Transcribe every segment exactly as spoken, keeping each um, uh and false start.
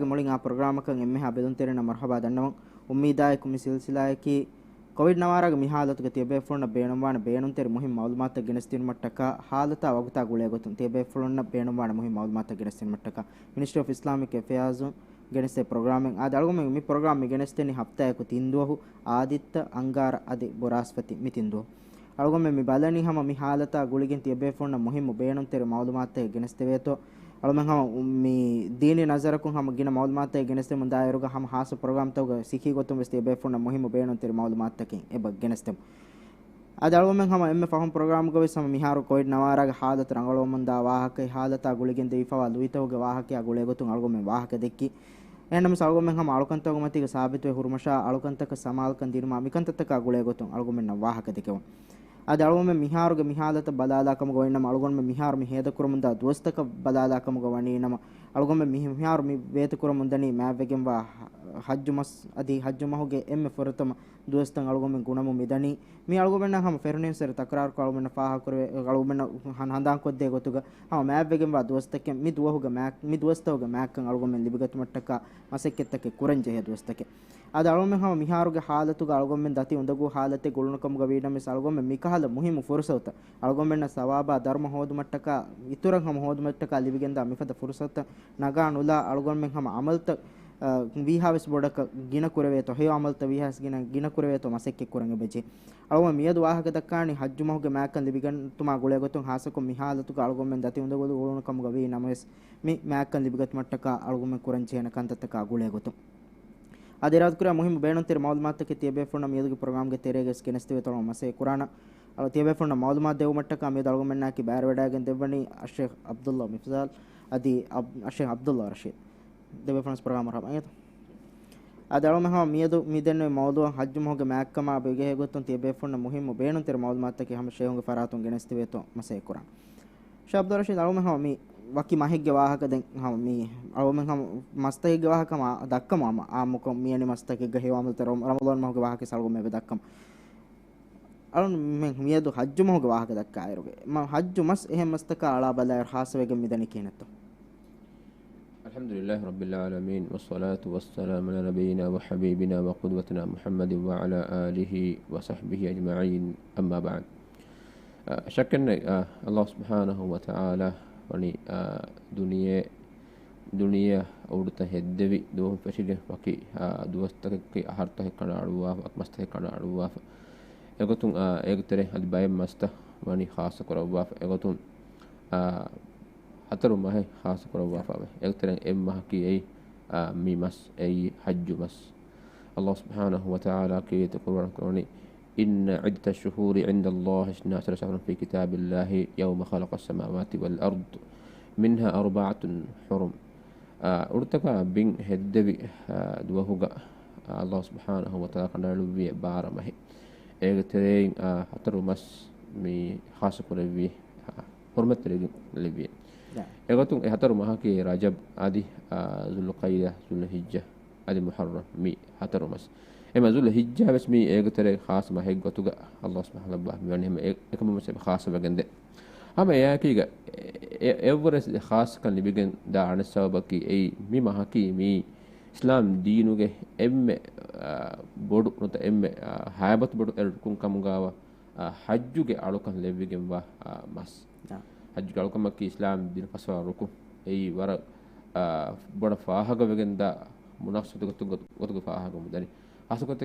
މުޅިން އާ ޕްރޮގްރާމަކަށް އެންމެހާ ބެލުންތެރިންނަށް މަރުޙަބާ ދަންނަވަން. އުއްމީދާއެކު މި ސިލްސިލާއަކީ ކޮވިޑް ނަވާރަގެ މި ޙާލަތުގެ ތިޔަބޭފުޅުންނަށް ބޭނުންވާނެ ބޭނުންތެރި މުހިންމު މަޢުލޫމާތުތައް ގެނެސްދިނުމަށްޓަކާ ޙާލަތާ ވަގުތާ ގުޅޭގޮތުން ތިޔަބޭފުޅުންނަށް ބޭނުންވާނެ މުހިންމު މަޢުލޫމާތުތައް ގެނެސްދިނުމަށްޓަކާ މިނިސްޓްރީ އޮފް އިސްލާމިކް އެފެއާޒުން ގެނެސްދޭ ޕްރޮގްރާމެއް. އާދެ، އަޅުގަނޑުމެން މި ޕްރޮގްރާމް މި ގެނެސްދެނީ ހަފްތާއަކު ތިން ދުވަހު އާދިއްތަ، އަންގާރަ އަދި ބުރާސްފަތި މި ތިން ދުވަހު. އަޅުގަނޑުމެން މި ބަލަނީ ހަމަ މި ޙާލަތާ ގުޅިގެން ތިޔަބޭފުޅުންނަށް މުހިންމު ބޭނުންތެރި މަޢުލޫމާތުތައް ގެނެސްދެވޭތޯ. އަޅުމެން ހަމަ މި ދީނީ ނަޒަރަކުން ހަމަ ގިނަ މަޢުލޫމާތުތައް ގެނެސްދެމުން ދާއިރުގަ ހަމަ ޚާއްޞަ ޕްރޮގްރާމްތަކުގަ ސިއްހީ ގޮތުން ވެސް ތިޔަބޭފުޅުންނަށް މުހިންމު ބޭނުންތެރި މަޢުލޫމާތުތަކެއް އެބަ ގެނެސްދެމުން. އަދި އަޅުގަނޑުމެން ހަމަ އެންމެ ފަހުން ޕްރޮގްރާމްގަ ވެސް ހަމަ މިހާރު ކޮވިޑް ނަވާރަގެ ޙާލަތު ރަނގަޅުވަމުންދާ ވާހަކަ، އެ ޙާލަތާ ގުޅިގެން ދެވިފަވާ ލުއިތަކުގެ ވާހަކަޔާ ގުޅޭގޮތުން އަޅުގަނޑުމެން ވާހަކަ ދެއްކި. އެހެންނަމަވެސް އަޅުގަނޑުމެން ހަމަ އަޅުކަންތަކުގެ މަތީގަ ސާބިތުވެ ހުރުމަށާ، އަޅުކަންތަކަށް ސަމާލުކަން ދިނުމާ، މިކަންތައްތަކާ ގުޅޭގޮތުން އަޅުގަނޑުމެންނަށް ވާހަކަ ދެކެވުން. އަދި އަޅުގަނޑުމެން މިހާރުގެ މި ޙާލަތަށް ބަލާލާ ކަމުގަ ވަނީނަމަ، އަޅުގަނޑުމެން މިހާރު މި ހޭދަކުރަމުންދާ ދުވަސްތަކަށް ބަލާލާ ކަމުގަ ވަނީނަމަ، އަޅުގަނޑުމެން މި-، މިހާރު މި ވޭތުކުރަމުންދަނީ މާތްވެގެންވާ ޙައްޖު މަސް އަދި ޙައްޖު މަހުގެ އެންމެ ފުރަތަމަ ދުވަސްތައް އަޅުގަނޑުމެން ގުނަމުން މިދަނީ. މި އަޅުގަނޑުމެންނަށް ހަމަ ފެރުނީންސެރި ތަކުރާރުކޮށް އަޅުގަނޑުމެންނަށް ފާހަގަކުރެވޭ، އަޅުގަނޑުމެންނަށް ހަން-، ހަނދާންކޮށްދޭ ގޮތުގަ ހަމަ މާތްވެގެންވާ ދުވަސްތަކެއް މި ދުވަހުގެ މާތް-، މި ދުވަސްތަކުގެ މާތްކަން އަޅުގަނޑުމެން ލިބިގަތުމަށްޓަކާ މަސައްކަތްތަކެއް ކުރަން ޖެހޭ ދުވަސްތަކެއް. އަދި އަޅުގަނޑުމެން ހަމަ މިހާރުގެ ޙާލަތުގަ އަޅުގަނޑުމެން ދަތި އުނދަގޫ ޙާލަތެއް ގުޅުނު ކަމުގަ ވީނަމަވެސް އަޅުގަނޑުމެން މިކަހަލަ މުހިއްމު ފުރުޞަތުތައް އަޅުގަނޑުމެންނަށް ސަވާބާ ދަރުމަ ހޯދުމަށްޓަކާ އިތުރަށް ހަމަ ހޯދުމަށްޓަކާ ލިބިގެންދާ މިފަދަ ފުރުޞަތުތައް ނަގާ ނުލާ އަޅުގަނޑުމެން ހަމަ ޢަމަލުތައް، އަ، ވީހާވެސް ބޮޑަކަށް ގިނަ ކުރެވޭތޯ، ހެޔޮ ޢަމަލުތައް ވީހާވެސް ގިނަ، ގިނަ ކުރެވޭތޯ މަސައްކަތް ކުރަން އެބަޖެހޭ. އަޅުގަނޑު މިއަދު ވާހަކަ ދައްކާނީ ޙައްޖު މަހުގެ މާތްކަން ލިބިގަތުމާ ގުޅޭގޮތުން ޚާއްޞަކޮށް މި ޙާލަތުގަ އަޅުގަނޑުމެން ދަތި އުނދަގޫ ގުޅުނު ކަމުގަ ވީ ނަމަވެސް މި މާތްކަން ލިބިގަތުމަށްޓަކާ އަޅުގަނޑުމެން ކުރަން ޖެހޭނެ ކަންތައްތަކާ ގުޅޭގޮތުން. އަދި އިރާދަކުރާ މުހިއްމު ބޭނުންތެރި މަޢުލޫމާތުތަކެއް ތިޔަބޭފުޅުންނަށް މިއަދުގެ ޕްރޮގްރާމްގެ ތެރޭގަ ވެސް ގެނެސްދެވޭތޯ މަސައްކަތް ކުރާނަން. އަޅު ތިޔަބޭފުޅުންނަށް މަޢުލޫމާތު ދެވުމަށްޓަކާ މިއަދު އަޅުގަނޑުމެންނާއެކީ ބައިވެރިވެވަޑައިގެން ދެއްވަނީ އައްޝޭޚް ޢަބްދުﷲ މިފްޒާލް އަދި އަބް-، އައްޝޭޚް ޢަބްދުﷲ ރަޝީދު. ދެބޭފުޅުން ޕްރޮގްރާމަށް މަރުޙަބާ. އަދި އަޅުގަނޑު ހަމަ މިއަދު މި ދެންނެވި މައުޟޫޢަށް ޙައްޖު މަހުގެ މާތްކަމާ ބެހޭގޮތުން ތިޔަބޭފުޅުންނަށް މުހިއްމު ބޭނުންތެރި މަޢުލޫމާތުތަކެއް ހަމަ ޝޭޚުންގެ ފަރާތުން ގެނެސްދެވޭތޯ މަސައްކަތް ކުރާނަން. ޝޭޚް ޢަބްދުއްރަޝީދު، އަޅުގަނޑު ހަމަ މި ވަކި މަހެއްގެ ވާހަކަ ދެން ހަމަ މި އަޅުގަނޑު ހަމަ މަސްތަކެއްގެ ވާހަކަ ހަމަ ދައްކަމު ހަމަ އާއްމުކޮށް މިއަނި މަސްތަކެއްގަ ހެޔޮ ޢަމަލުތައް ރަމަ-، ރަމަޟާން މަހުގެ ވާހަކަ އަޅުގަނޑު މި ދައްކަމު. އަޅުން މި-، މިއަދު ޙައްޖު މަހުގެ ވާހަކަ ދައްކާއިރުގެ، މަ-، ޙައްޖު މަސް އެހެން މަސްތަކާ އަޅާ ބަލާއިރު ޚާއްޞަވެގެން މިދަނީ ކިހިނެއްތޯ؟ الحمد لله رب العالمين، والصلاة والسلام على نبينا وحبيبنا وقدوتنا محمد وعلى آله وصحبه أجمعين، أما بعد. އަ، ޝައްކެއްނެތް، އަ، ﷲ ސުބްޙާނަހޫ ވަތަޢާލާ ވަނީ، އަ، ދުނިޔެ ދުނިޔެއަށް އުޑުތައް ހެއްދެވި ދުވަހުން ފެށިގެން ވަކި، އާ، ދުވަސްތަކެއް، އަހަރުތަކެއް ކަނޑައަޅުއްވާފަ، މަސްތަކެއް ކަނޑައަޅުއްވާފަ. އެގޮތުން، އާ، އޭގެ ތެރެއިން އަދި ބައެއް މަސްތައް ވަނީ ޚާއްޞަ ކުރައްވާފަ. އެގޮތުން، އާ، ހަތަރު މަހެއް ޚާއްޞަ ކުރައްވާފަ. އޭގެ ތެރެއިން އެއް މަހަކީ އެއީ، އާ، މި މަސް، އެއީ ޙައްޖު މަސް. ﷲ ސުބްޙާނަހޫ ވަތަޢާލާ ކީރިތި ޤުރުއާން ކުރަނީ، إن عدة الشهور عند الله اثنا عشر شهرا في كتاب الله يوم خلق السماوات والأرض منها أربعة حرم. އާ، އުޑުތަކާ ބިން ހެއްދެވި، އާ، ދުވަހުގަ، އާ، ﷲ ސުބްޙާނަހޫ ވަތަޢާލާ ކަނޑައެޅުއްވި ބާރަ މަހެއް. އޭގެ ތެރެއިން، އާ، ހަތަރު މަސް މި ޚާއްޞަ ކުރެއްވި، އާ، ޙުރުމަތްތެރިވެގެން ލެއްވި. އެގޮތުން އެ ހަތަރު މަހަކީ ރަޖަބް އަދި، އާ، ޛުލްޤަޢިދާ، ޛުލްޙިއްޖާ އަދި މުޙައްރަމް މި ހަތަރު މަސް. އެމަ ޛުލްޙިއްޖާ ވެސް މީ އޭގެ ތެރޭ ޚާއްޞަ މަހެއް ގޮތުގަ ﷲ ސުބްޙާނަހޫ ވަތަޢާލާ ލައްވާ މިވަނީ ހަމަ އެ-، އެކަމަށް ވެސް އެބަ ޚާއްޞަވެގެންދޭ. ހަމަ އެއާއެކީގަ އެ-، އެއަށްވުރެސް އެ ޚާއްޞަކަން ލިބިގެން ދާ އަނެއް ސަބަބަކީ އެއީ މި މަހަކީ މީ އިސްލާމް ދީނުގެ އެންމެ، އާ، ބޮޑު ނުވަތަ އެންމެ، އާ، ހައިބަތު ބޮޑު އެއް ރުކުން ކަމުގަވާ، އާ، ޙައްޖުގެ އަޅުކަން ލެއްވިގެންވާ، އާ، މަސް. އާ. ޙައްޖުގެ އަޅުކަމަކީ އިސްލާމް ދީނު ފަސްވަރަ ރުކުން. އެއީ ވަރަށް، އާ، ބޮޑަށް ފާހަގަވެގެންދާ މުނާސަބަތު ގޮތުގަ-، ގޮތުގަ ފާހަގަވަމުންދަނީ. ޚާއްޞަކޮށް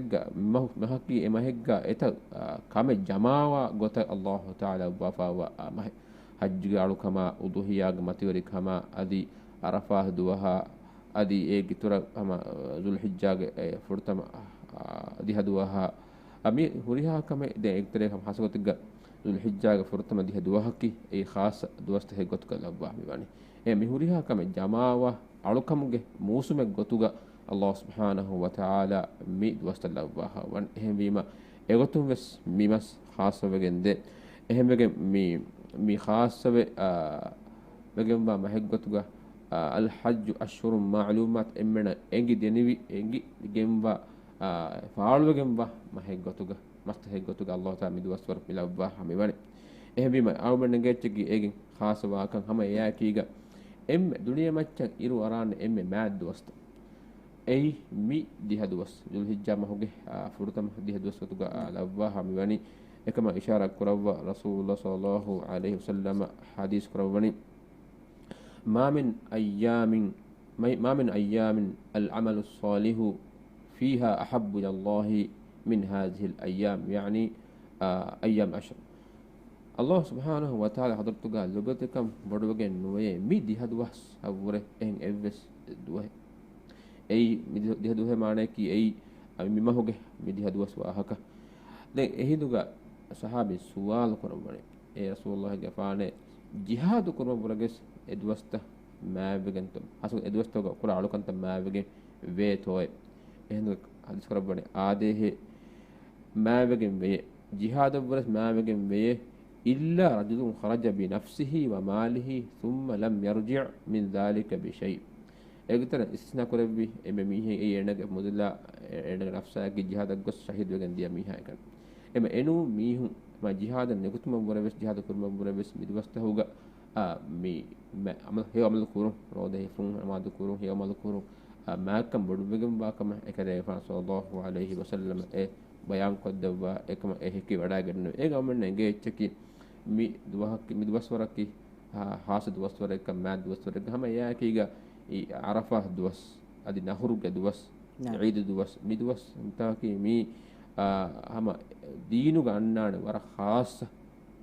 މަހު-، މަހަކީ އެ މަހެއްގަ އެތައް، އާ، ކަމެއް ޖަމާވާ ގޮތަށް ﷲ ތަޢާލާ އައްވާފައިވާ، އާ، މަހެއް. ޙައްޖުގެ އަޅުކަމާ، އުޟުޙިޔާގެ މަތިވެރިކަމާ، އަދި ޢަރަފާތް ދުވަހާ، އަދި އޭގެ އިތުރަށް ހަމަ، އާ، ޛުލްޙިއްޖާގެ އެ ފުރަތަމަ، އާ، ދިހަ ދުވަހާ، އާ، މި ހުރިހާ ކަމެއް ދެން އެއްތެރޭ ހަމަ ޚާއްޞަކޮށް ޛުލްޙިއްޖާގެ ފުރަތަމަ ދިހަ ދުވަހަކީ އެއީ ޚާއްޞަ ދުވަސްތަކެއް ގޮތުގަ ލައްވާ މިވަނީ. އެ މި ހުރިހާ ކަމެއް ޖަމާވާ އަޅުކަމުގެ މޫސުމެއް ގޮތުގަ ﷲ ސުބްޙާނަހޫ ވަތަޢާލާ މި ދުވަސްތައް ލައްވާފަ ވަން. އެހެންވީމަ، އެގޮތުން ވެސް މި މަސް ޚާއްޞަވެގެން ދޭ. އެހެންވެގެން މި، މި ޚާއްޞަވެ، އާ، ވެގެންވާ މަހެއްގޮތުގަ، އާ، الحج أشهر معلومات އެންމެނަށް އެނގި ދެނިވި، އެނގި ގެންވާ، އާ، ފާޅުވެގެންވާ މަހެއްގޮތުގަ، މަސްތަކެއްގޮތުގަ ﷲ ތަޢާލާ މި ދުވަސްވަރު މި ލައްވާ ހަމަވަނީ. އެހެންވީމަ، އަޅުމެން އެނގޭ އެއްޗެއްގެ އޭގެން ޚާއްޞަވާކަން ހަމަ އެއާއެކީގަ، އެންމެ ދުނިޔެމައްޗަށް އިރު އަރާނެ އެންމެ މާތް ދުވަސްތައް. އެއީ މި ދިހަ ދުވަސް، ޛުލްޙިއްޖާ މަހުގެ، އާ، ފުރަތަމަ ދިހަ ދުވަސް ގޮތުގަ، އާ، ލައްވާފަ މިވަނީ. އެކަމަށް އިޝާރާތް ކުރައްވާ ރަސޫލުﷲ ޞައްލައްލާހު ޢަލައިހި ވަސައްލަމަ ޙަދީޘް ކުރައްވަނީ، ما من أيام، ما من أيام العمل الصالح فيها أحب إلى الله من هذه الأيام، يعني، އާ، أيام العشر. ﷲ ސުބްޙާނަހޫ ވަތަޢާލާ ޙަޟްރަތުގަ ލޮބުވެތިކަން ބޮޑުވެގެން ނުވޭ މި ދިހަ ދުވަސް އަށްވުރެ އެހެން އެއްވެސް ދުވަހެއް. އެއީ މި ދި-، ދިހަ ދުވަހެއް މާނައަކީ އެއީ މި މަހުގެ މި ދިހަ ދުވަސް ވާހަކަ. ދެން އެހިނދުގަ ޞަޙާބީން ސުވާލު ކުރައްވަނީ، އޭ ރަސޫލުﷲގެފާނޭ، ޖިހާދު ކުރުމަށްވުރެގެސް އެ ދުވަސްތައް މާތްވެގެންތޯ؟ އަސްލު އެ ދުވަސްތަކުގަ ކުރާ އަޅުކަންތައް މާތްވެގެން ވޭތޯއޭ؟ އެހިނދު ޙަދީޘް ކުރައްވަނީ، އާދޭހޭ، މާތްވެގެން ވެޔޭ. ޖިހާދަށްވުރެސް މާތްވެގެން ވެޔޭ. إلا رجل خرج بنفسه وماله ثم لم يرجع من ذلك بشيء. އޭގެ ތެރެއިން އިސްތިސްނާ ކުރެއްވި އެންމެ މީހެއް އެއީ އޭނަގެ މުދަލާ، އޭނަގެ ނަފްސާއެކީ ޖިހާދަށް ގޮސް ޝަހީދުވެގެން ދިޔަ މީހާ އެކަން. އެމަ އެނޫން މީހުން، މާ ޖިހާދަށް ނިކުތުމަށްވުރެވެސް، ޖިހާދު ކުރުމަށްވުރެވެސް މި ދުވަސްތަކުގަ، އާ، މި މަ-، ޢަމަލު، ހެޔޮ ޢަމަލު ކުރުން، ރޯދަ ހިފުން، ނަމާދު ކުރުން، ހެޔޮ ޢަމަލު ކުރުން، އާ، މާތްކަން ބޮޑުވެގެންވާ ކަމަށް އެކަލޭގެފާނު ޞައްލައްލާހު ޢަލައިހި ވަސައްލަމަ އެ ބަޔާންކޮށްދެއްވާ އެކަމަށް އެ ހެކިވަޑައިގަންނަވަން. އޭގަ އަޅުގަނޑުމެންނަށް އެނގޭ އެއްޗަކީ މި ދުވަހަކީ، މި ދުވަސްވަރަކީ، އާ، ޚާއްޞަ ދުވަސްވަރެއްކަން، މާތް ދުވަސްވަރެއްކަން. ހަމަ އެއާއެކީގަ އެ ޢަރަފާ ދުވަސް، އަދި ނަޙުރުގެ ދުވަސް، ނަޢަމް. ޢީދު ދުވަސް، މި ދުވަސްތަކީ މި، އާ، ހަމަ ދީނުގަ އަންނާނެ ވަރަށް ޚާއްޞަ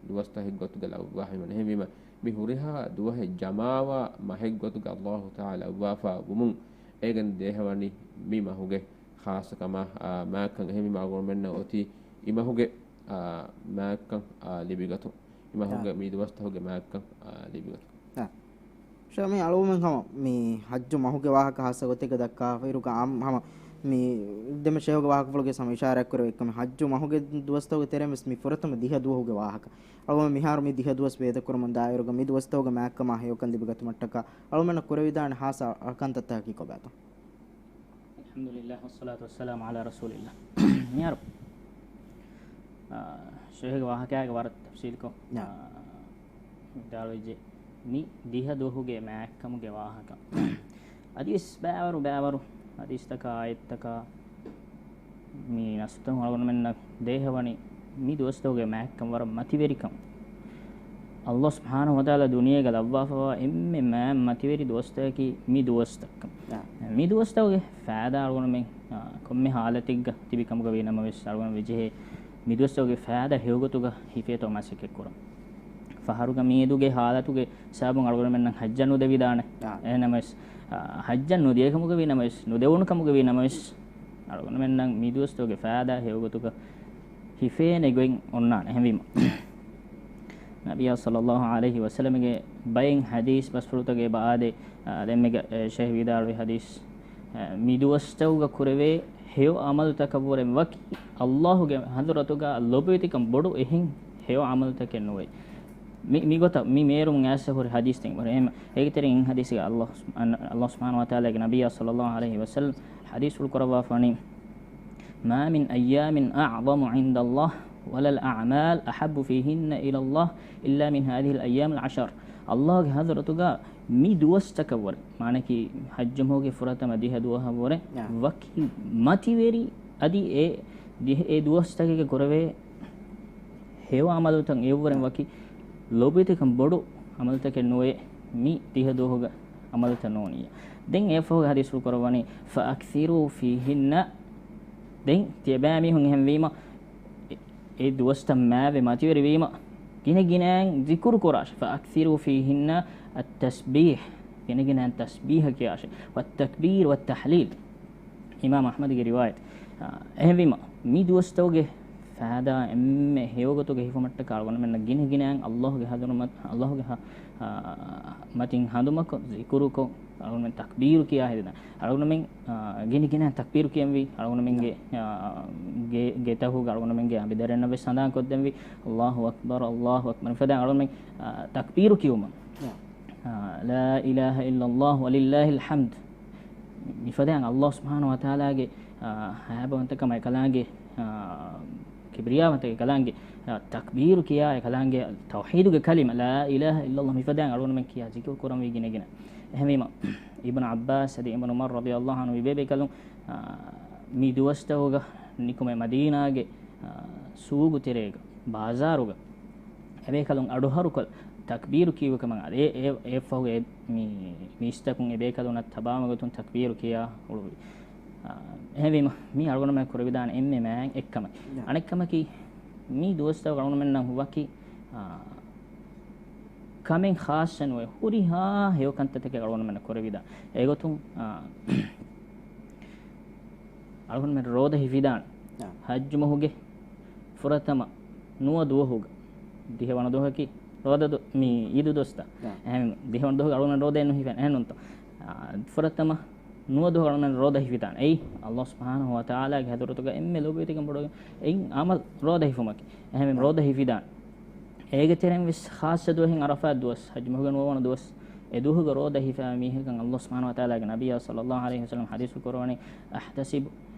ދުވަސްތަކެއް ގޮތުގަ ލައްވާފައިވަނީ. އެހެންވީމަ، މި ހުރިހާ ދުވަހެއް ޖަމާވާ މަހެއް ގޮތުގަ ﷲ ތަޢާލާ ލައްވާފަ ވުމުން އޭގެން ދޭހަވަނީ މި މަހުގެ ޚާއްޞަކަމާ، އާ، މާތްކަން. އެހެންވީމަ އަޅުގަނޑުމެންނަށް އޮތީ އި މަހުގެ، އާ، މާތްކަން، އާ، ލިބިގަތުން. އި މަހުގެ އާ. މި ދުވަސްތަކުގެ މާތްކަން، އާ، ލިބިގަތުން. އާ. ޝޭޚް މި އަޅުގަނޑުމެން ހަމަ މި ޙައްޖު މަހުގެ ވާހަކަ ޚާއްޞަ ގޮތެއްގަ ދައްކާފައިރުގަ އާން ހަމަ މި ދެންމެ ޝޭޚްގެ ވާހަކަފުޅުގެ ހަމަ އިޝާރާތް ކުރެވި އެކަމެ ޙައްޖު މަހުގެ ދުވަސްތަކުގެ ތެރެއިން ވެސް މި ފުރަތަމަ ދިހަ ދުވަހުގެ ވާހަކަ. އަޅުގަނޑު މިހާރު މި ދިހަ ދުވަސް ބޭތައް ކުރަމުން ދާއިރުގަ މި ދުވަސްތަކުގެ މާތްކަމާ ހެޔޮކަން ލިބިގަތުމަށްޓަކާ އަޅުގަނޑުމެންނަށް ކުރެވިދާނެ ޚާއްޞަ އަޅުކަންތައްތަކަކީ ކޮބާތޯ؟ الحمد لله والصلاة والسلام على رسول الله. މިހާރު، އާ، ޝޭޚްގެ ވާހަކައިގެ ވަރަށް ތަފްޞީލްކޮށް، ނާ. އާ، ވިދާޅުވެއްޖެ މި ދިހަ ދުވަހުގެ މާތްކަމުގެ ވާހަކަ. އަދިވެސް ބައިވަރު ބައިވަރު ޙަދީޘްތަކާ އާޔަތްތަކާ މި ނަޞްތައް އަޅުގަނޑުމެންނަށް ދޭހަވަނީ މި ދުވަސްތަކުގެ މާތްކަން ވަރަށް މަތިވެރިކަން. ﷲ ސުބްޙާނަހޫ ވަތަޢާލާ ދުނިޔޭގަ ލައްވާފައިވާ އެންމެ މާތް މަތިވެރި ދުވަސްތަކަކީ މި ދުވަސްތަކަކަން. އާ. މި ދުވަސްތަކުގެ ފައިދާ އަޅުގަނޑުމެން، އާ، ކޮންމެ ޙާލަތެއްގަ ތިބި ކަމުގަ ވީ ނަމަވެސް އަޅުގަނޑު ވެޖެހޭ މި ދުވަސްތަކުގެ ފައިދާ ހެޔޮގޮތުގަ ހިފޭތޯ މަސައްކަތްކުރަން. ފަހަރުގަ މިއަދުގެ ޙާލަތުގެ ސަބަބުން އަޅުގަނޑުމެންނަށް ޙައްޖަށް ނުދެވިދާނެ. އާ. އެހެންނަމަވެސް، އާ، ޙައްޖަށް ނުދިޔަ ކަމުގަ ވީ ނަމަވެސް، ނުދެވުނު ކަމުގަ ވީ ނަމަވެސް، އަޅުގަނޑުމެންނަށް މި ދުވަސްތަކުގެ ފައިދާ ހެޔޮގޮތުގަ ހިފޭނެ ގޮތް އޮންނާނެ. އެހެންވީމަ، ނަބިއްޔާ ޞައްލައްލާހު ޢަލައިހި ވަސައްލަމްގެ ބައެއް ޙަދީޘް ބަސްފުޅުތަކެއް ބައާދޭ، އާ، ދެންމެ ޝޭޚް ވިދާޅުވި ޙަދީޘް، އާ، މި ދުވަސްތަކުގަ ކުރެވޭ ހެޔޮ ޢަމަލުތަކަށްވުރެ ވަކި ﷲގެ ޙަޟްރަތުގަ ލޮބުވެތިކަން ބޮޑު އެހެން ހެޔޮ ޢަމަލުތަކެއް ނުވޭ. މި، މިގޮތަށް މި މޭރުމުން އައިސް ހުރި ޙަދީޘްތައް ވަރަށް އެހެން. އޭގެ ތެރެއިން ޙަދީޘްގަ ﷲ ސު-، އަން-، ﷲ ސުބްޙާނަހޫ ވަތަޢާލާގެ ނަބިއްޔާ ޞައްލައްލާހު ޢަލައިހި ވަސައްލަމް ޙަދީޘްފުޅު ކުރައްވާފަ ވަނީ، ما من أيام أعظم عند الله ولا الأعمال أحب فيهن إلى الله إلا من هذه الأيام العشر. ﷲގެ ޙަޟްރަތުގަ މި ދުވަސްތަކަށްވުރެ، މާނައަކީ ޙައްޖު މަހުގެ ފުރަތަމަ ދިހަ ދުވަހަށްވުރެ، އާ. ވަކި މަތިވެރި އަދި އެ ދިހަ، އެ ދުވަސްތަކެއްގަ ކުރެވޭ ހެޔޮ ޢަމަލުތައް އެއަށްވުރެ އާ. ވަކި ލޮބުވެތިކަން ބޮޑު ޢަމަލުތަކެއް ނުވޭ މި ދިހަ ދުވަހުގެ ޢަމަލުތައް ނޫނިއްޔާ. ދެން އެއަށްފަހުގެ ޙަދީޘްފުޅު ކުރައްވަނީ، فأكثروا فيهن. ދެން ތިޔަބައިމީހުން އެހެންވީމަ، އެ، އެ ދުވަސްތައް މާތްވެ މަތިވެރިވީމަ، ގިނަގިނައިން ޛިކުރު ކުރާށެ. فأكثروا فيهن التسبيح. ގިނަގިނައިން ތަސްބީޙަ ކިޔާށެ. والتكبير والتحليل. އިމާމް އަޙްމަދުގެ ރިވާޔަތް. އާ، އެހެންވީމަ، މި ދުވަސްތަކުގެ ފައިދާ އެންމެ ހެޔޮގޮތުގެ ހިފުމަށްޓަކާ އަޅުގަނޑުމެންނަށް ގިނަގިނައިން ﷲގެ ޙަޟްރަތް، ﷲގެ ޙަ-، އާ، މަތިން ހަނދުމަކޮށް، ޒިކުރުކޮށް، އަޅުގަނޑުމެން ތަކްބީރު ކިޔާ ހެދިދާނެ. އަޅުގަނޑުމެން، އާ، ގިނަގިނައިން ތަކްބީރު ކިޔަންވީ، އަޅުގަނޑުމެންގެ، އާ، ގެ-، ގެތަކުގަ އަޅުގަނޑުމެންގެ އަނބިދަރިންނަށް ވެސް ހަނދާންކޮށްދެންވީ، الله أكبر، الله أكبر. މިފަދައިން އަޅުގަނޑުމެން، އާ، ތަކްބީރު ކިޔުމުން، އާ، لا إله إلا الله ولله الحمد. މިފަދައިން ﷲ ސުބްޙާނަހޫ ވަތަޢާލާގެ، އާ، ހައިބަވަންތަކަމާ އެކަލާނގެ، އާ، ކިބްރިޔާވަންތަކެއް ކަލާނގެ، އާ، ތަކްބީރު ކިޔާ އެ ކަލާނގެ ތައުޙީދުގެ ކަލިމަ، ލާ އިލާހަ އިއްލައްލާހު މިފަދައިން އަޅުގަނޑުމެން ކިޔާ ޒިކުރު ކުރަންވީ ގިނަގިނަ. އެހެންވީމަ، އިބްނު ޢައްބާސް އަދި އިބްނު ޢުމަރު ރަޟިޔައްލާހު ޢަންހު މި ބޭބޭކަލުން، އާ، މި ދުވަސްތަކުގަ ނިކުމެ މަދީނާގެ، އާ، ސޫގު ތެރޭގަ، ބާޒާރުގަ، އެބޭކަލުން އަޑުހަރުކޮށް ތަކްބީރު ކީއްވެ ކަމަށް އަދި އެ، އެ، އެއަށްފަހުގަ އެ، މި، މީސްތަކުން އެބޭކަލުންނަށް ތަބާމަގުތުން ތަކްބީރު ކިޔާ އުޅުއްވި. އާ، އެހެންވީމަ، މީ އަޅުގަނޑުމެން ކުރެވިދާނެ އެންމެ މާތް އެއްކަމަކީ. އަނެއްކަމަކީ، މީ ދުވަސްތަކު އަޅުގަނޑުމެންނަށް ވަކި، އާ، ކަމެއް ޚާއްޞަ ނުވެ، ހުރިހާ ހެޔޮ ކަންތައްތަކެއް އަޅުގަނޑުމެންނަށް ކުރެވިދާނެ. އެގޮތުން، އާ، އަޅުގަނޑުމެން ރޯދަ ހިފިދާނެ. އާ. ޙައްޖު މަހުގެ ފުރަތަމަ ނުވަ ދުވަހުގަ، ދިހަ ވަނަ ދުވަހަކީ ރޯދަ ދު-، މި ޢީދު ދުވަސްތައް. އާ. އެހެން ދިހަ ވަނަ ދުވަހުގަ އަޅުގަނޑު ރޯދައެއް ނުހިފޭނެ. އެހެން ނޫންތޯ؟ އާ، ފުރަތަމަ ނުވަ ދުވަހު އަޅުގަނޑު ރޯދަ ހިފިދާނެ. އެއީ، ﷲ ސުބްޙާނަހޫ ވަތަޢާލާގެ ޙަޟްރަތުގަ އެންމެ ލޯބިވެތިކަން ބޮޑުވެގެން އެއިން ޢަމަލު ރޯދަ ހިފުމަކީ. އެހެން އާ. ރޯދަ ހިފިދާނެ. އޭގެ ތެރެއިން ވެސް ޚާއްޞަ ދުވަހެއް ޢަރަފާތް ދުވަސް، ޙައްޖު މަހުގެ ނުވަވަނަ ދުވަސް، އެ ދުވަހުގަ ރޯދަ ހިފާ މީހަކަށް ﷲ ސުބްޙާނަހޫ ވަތަޢާލާގެ ނަބިއްޔާ ޞައްލައްލާހު ޢަލައިހި ވަސައްލަމަ ޙަދީޘް ކުރައްވަނީ، أحتسب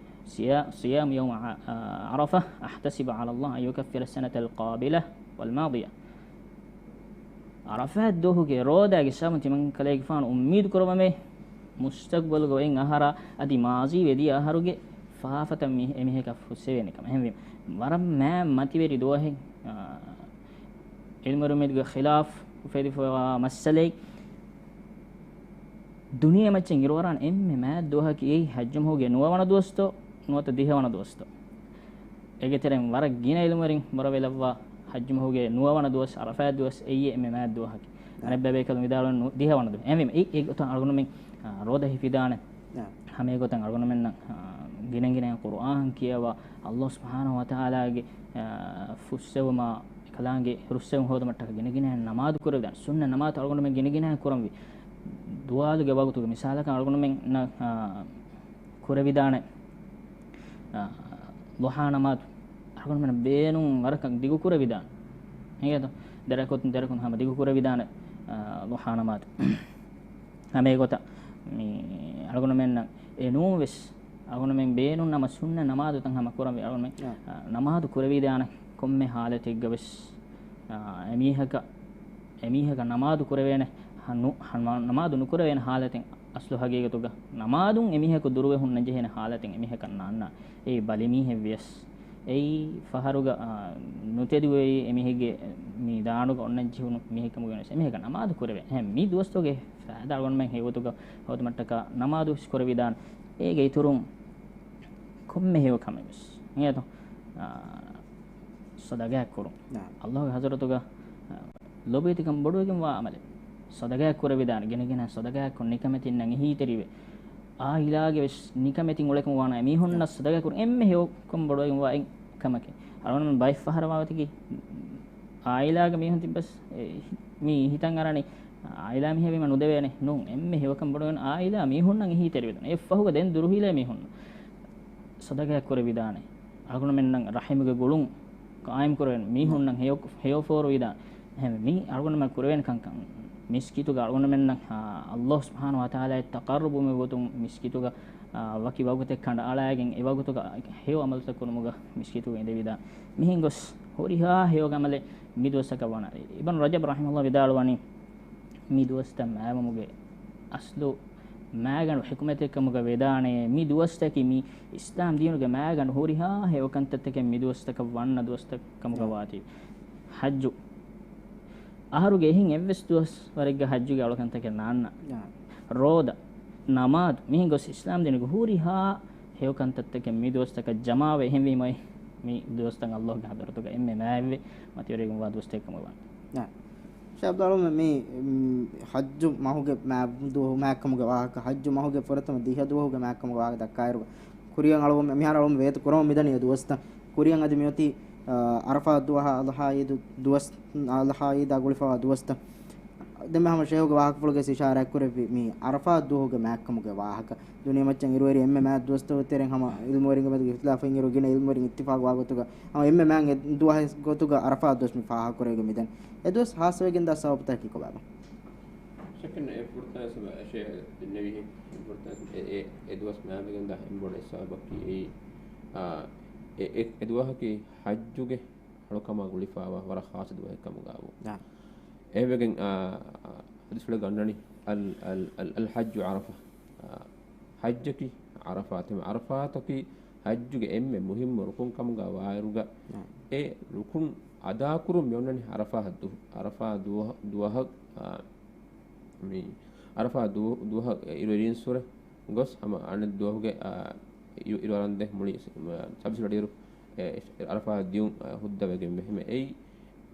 صيا-، صيام يوم ع-، عرفة أحتسب على الله أن يكفر السنة القابلة والماضية. ޢަރަފާތް ދުވަހުގެ ރޯދާގެ ސަބަބުން ތިމަންކަލޭގެފާނު އުއްމީދު ކުރައްވަމޭ، މުސްތަޤްބަލުގަ އޮތް އަހަރާ އަދި މާޒީ ވެދިޔަ އަހަރުގެ ފާފަތައް މި-، އެމީހަކަށް ފުއްސެވޭނެ ކަމަށް. އެހެންވީމަ، ވަރަށް މާތް މަތިވެރި ދުވަހެއް، އާ، ޢިލްމުވެރިންގެ ޚިލާފް އުފެދިފައިވާ މައްސަލައެއް. ދުނިޔެ މައްޗަށް އިރުއަރާން އެންމެ މާތް ދުވަހަކީ އެއީ ޙައްޖު މަހުގެ ނުވަވަނަ ދުވަސްތޯ ނުވަތަ ދިހަވަނަ ދުވަސްތޯ؟ އޭގެ ތެރެއިން ވަރަށް ގިނަ ޢިލްމުވެރިން ބުރަވެލައްވާ ޙައްޖު މަހުގެ ނުވަވަނަ ދުވަސް ޢަރަފާތް ދުވަސް އެއީ އެންމެ މާތް ދުވަހަކީ. އަނެއް ބޭބޭކަލުން ވިދާޅުވަނީ ނު-، ދިހަވަނަ ދުވަހު. އެހެންވީމަ، އެ، އެގޮތަށް އަޅުގަނޑުމެން، އާ، ރޯދަ ހިފިދާނެ. އާ. ހަމަ އެގޮތަށް އަޅުގަނޑުމެންނަށް، އާ، ގިނަ ގިނައިން ޤުރުއާން ކިޔަވާ، ﷲ ސުބްޙާނަހޫ ވަތަޢާލާގެ، އާ، ފުއްސެވުމާ، އެކަލާނގެ ރުއްސެވުން ހޯދުމަށްޓަކައި ގިނަ ގިނައިން ނަމާދު ކުރެވިދާނެ. ސުންނަ ނަމާދު އަޅުގަނޑުމެން ގިނަ ގިނައިން ކުރަންވީ. ދުވާލުގެ ވަގުތުގެ މިސާލަކަށް އަޅުގަނޑުމެންނަށް، އާ، ކުރެވިދާނެ، އާ، ޟުޙާ ނަމާދު އަޅުގަނޑުމެން ބޭނުން ވަރަކަށް ދިގު ކުރެވިދާނެ. އިނގޭތޯ؟ ދެރަކުތުން ދެރަކުން ހަމަ ދިގު ކުރެވިދާނެ، އާ، ޟުޙާ ނަމާދު. ހަމަ އެގޮތަށް މި އަޅުގަނޑުމެންނަށް އެ ނޫން ވެސް އަޅުގަނޑުމެން ބޭނުން ނަމަ ސުންނަ ނަމާދުތައް ހަމަ ކުރަންވީ. އަޅުގަނޑުމެން، އާ. އާ، ނަމާދު ކުރެވިދާނެ ކޮންމެ ޙާލަތެއްގަ ވެސް، އާ، އެމީހަކަށް، އެމީހަކަށް ނަމާދު ކުރެވޭނެ، ހަ-، ނު-، ހަ-، ނަމާދު ނުކުރެވޭނެ ޙާލަތެއް އަސްލު ޙަގީގަތުގަ ނަމާދުން އެމީހަކު ދުރުވެ ހުންނަންޖެހޭނެ ޙާލަތެއް އެމީހަކަށް ނާންނާނެ. އެއީ ބަލިމީހެއް ވިޔަސް، އެއީ ފަހަރުގަ، އާ، ނުތެދުވެވި އެމީހެއްގެ މި ދާނުގަ އޮންނަން ޖެހުނު މީހެއްކަމުގަ ވެސް އެމީހަކަށް ނަމާދު ކުރެވޭ. އެހެން މި ދުވަސްތަކުގެ ފައިދާ އަޅުގަނޑުމެން ހެޔޮގޮތުގަ ހޯދުމަށްޓަކާ ނަމާދު ވެސް ކުރެވިދާނެ. އޭގެ އިތުރުން ކޮންމެ ހެޔޮ ކަމެއް ވެސް އިނގޭތޯ، އާ، ޞަދަގާތް ކުރުން. ނާ. ﷲގެ ޙަޟްރަތުގަ، އާ، ލޯބިވެތިކަން ބޮޑުވެގެންވާ ޢަމަލެއް. ޞަދަގާތް ކުރެވިދާނެ، ގިނަގިނަ ޞަދަގާތް ކޮށް ނިކަމެތިންނަށް އެހީތެރިވެ. ޢާއިލާގެ ވެސް ނިކަމެތިން އުޅޭކަމަށް ވާނަމަ އެމީހުންނަށް ނާ. ޞަދަގާތް ކުރުން އެންމެ ހެޔޮކަން ބޮޑުވެގެންވާ އެއް ކަމަކީ. އަޅުގަނޑުމެން ބައެއް ފަހަރަށް ވާގޮތަކީ ޢާއިލާގެ މީހުން ތިއްބަސް، އެ، މި ހިތަށް އަރާނީ ޢާއިލާ މީހެއް ވީމަ ނުދެވޭނެ. ނޫން، އެންމެ ހެޔޮކަން ބޮޑުވެގެން ޢާއިލާ މީހުންނަށް އެހީތެރިވެދާނެ. އެއަށްފަހުގަ ދެން ދުރުހިލޭ މީހުންނަށް ޞަދަގާތް ކުރެވިދާނެ. އަޅުގަނޑުމެންނަށް ރަޙިމުގެ ގުޅުން ޤާއިމް ކުރެވޭނެ. މީހުންނަށް ހެޔޮ-، ހެޔޮ ފޯރުވިދާނެ. އެހެންވެ، މީ އަޅުގަނޑުމެން ކުރެވޭނެ ކަންކަން. މިސްކިތުގަ އަޅުގަނޑުމެންނަށް، އާ، ﷲ ސުބްޙާނަހޫ ވަތަޢާލާއަށް ތަޤައްރަބުވުމުގެ ގޮތުން މިސްކިތުގަ، އާ، ވަކި ވަގުތެއް ކަނޑައަޅާގެން އެ ވަގުތުގަ ހެޔޮ ޢަމަލުތައް ކުރުމުގަ މިސްކިތުގަ އިނދެވިދާނެ. މިހެން ގޮސް ހުރިހާ ހެޔޮ ޢަމަލެއް މި ދުވަސްތަކަށް ވާނެ. އިބްނު ރަޖަބް ރަޙިމަހުﷲ ވިދާޅުވަނީ، މި ދުވަސްތައް މާވުމުގެ އަސްލު މާގަނޑު ޙިކުމަތެއް ކަމުގަ ވެދާނެ. މި ދުވަސްތަކީ މި އިސްލާމް ދީނުގެ މާގަނޑު ހުރިހާ ހެޔޮކަންތައްތަކެއް މި ދުވަސްތަކަށް ވަންނަ ދުވަސްތައް ކަމުގަ ނާ. ވާތީ. ޙައްޖު. އަހަރުގެ އެހިން އެއްވެސް ދުވަސް ވަރެއްގަ ޙައްޖުގެ އަޅުކަންތަކެއް ނާންނާނެ. ނާ. ރޯދަ، ނަމާދު، މިހެން ގޮސް އިސްލާމް ދީނުގެ ހުރިހާ ހެޔޮކަންތައްތަކެއް މި ދުވަސްތަކަށް ޖަމާވެ. އެހެންވީމަ މި ދުވަސްތައް ﷲގެ ޙަޟްރަތުގަ އެންމެ މާތްވެ މަތިވެރިވެގެންވާ ދުވަސްތަކެއް ކަމުގަ ވާނެ. ނާ. ޝޭޚް އަބްދުއްލާހް އަޅުމެ މި، މް، ޙައްޖު މަހުގެ މާ-، ދުވަހު މާތްކަމުގެ ވާހަކަ، ޙައްޖު މަހުގެ ފުރަތަމަ ދިހަ ދުވަހުގެ މާތްކަމުގެ ވާހަކަ ދައްކާއިރު، ކުރިއަށް އަޅުގަނޑު މިހާރު އަޅުގަނޑު ވޭތު ކުރަމުން މިދަނީ އެ ދުވަސްތައް. ކުރިއަށް އަދި މިއޮތީ، އަ، ޢަރަފާތް ދުވަހާ އަޟްޙާ ޢީދު ދުވަސް، އަޟްޙާ ޢީދާ ގުޅިފައިވާ ދުވަސްތައް. ދެންމެ ހަމަ ޝޭޚުގެ ވާހަކަފުޅުގައި އިޝާރާތް ކުރެއްވި މި ޢަރަފާތް ދުވަހުގެ މާތްކަމުގެ ވާހަކަ. ދުނިޔެމައްޗަށް އިރުއެރި އެންމެ މާތް ދުވަސްތަކުގެ ތެރެއިން ހަމަ ޢިލްމުވެރިންގެ މެދުގަ އިޚްތިލާފެއް އިރު، ގިނަ ޢިލްމުވެރިން އިއްތިފާޤުވާ ގޮތުގަ ހަމަ އެންމެ މާތް އެއް ދުވަހެއް ގޮތުގަ ޢަރަފާތް ދުވަސް މި ފާހަގަކުރެވިގެން މިދަނީ. އެ ދުވަސް ޚާއްޞަވެގެންދާ ސަބަބުތަކަކީ ކޮބާބާ؟ ޝައްކެއް ނެތް، އެ ފުރަތަމަ ސަބަބަށް ޝޭޚް ދެންނެވިހެން، އެ ފުރަތަމަ ސަބަބަށް އެ، އެ، އެ ދުވަސް މާތްވެގެންދާ އެންމެ ބޮޑު ސަބަބަކީ އެއީ، އާ، އެ، އެ، އެ ދުވަހަކީ ޙައްޖުގެ އަޅުކަމާ ގުޅިފާވާ ވަރަށް ޚާއްޞަ ދުވަހެއް ކަމުގާ ވުން. ނާ. އެހެންވެގެން، އާ، އާ، ޙަދީޘްފުޅެއްގަ އަންނަނީ، އަލް، އަލް، އަލް، އަލް ޙައްޖު ޢަރަފާ. އާ، ޙައްޖަކީ ޢަރަފާތު. އެހެން ޢަރަފާތަކީ ޙައްޖުގެ އެންމެ މުހިއްމު ރުކުން ކަމުގާ ވާއިރުގަ، ނާ. އެ ރުކުން އަދާކުރުން މި އޮންނަނީ ޢަރަފާ ދު-، ޢަރަފާ ދުވަހަ-، ދުވަހަށް، އާ، މި ޢަރަފާ ދު-، ދުވަހަށް އިރު އެރީންސުރެ ގޮސް ހަމަ އަނެއް ދުވަހުގެ، އާ، އިރު، އިރު އަރަންދެ މުޅި ސ-، މަ-، ސަބްސިޑި އިރު، އެ، ޢަރަފާ ދިޔުން، އާ، ހުއްދަވެގެން ވެ. ހަމަ އެއީ،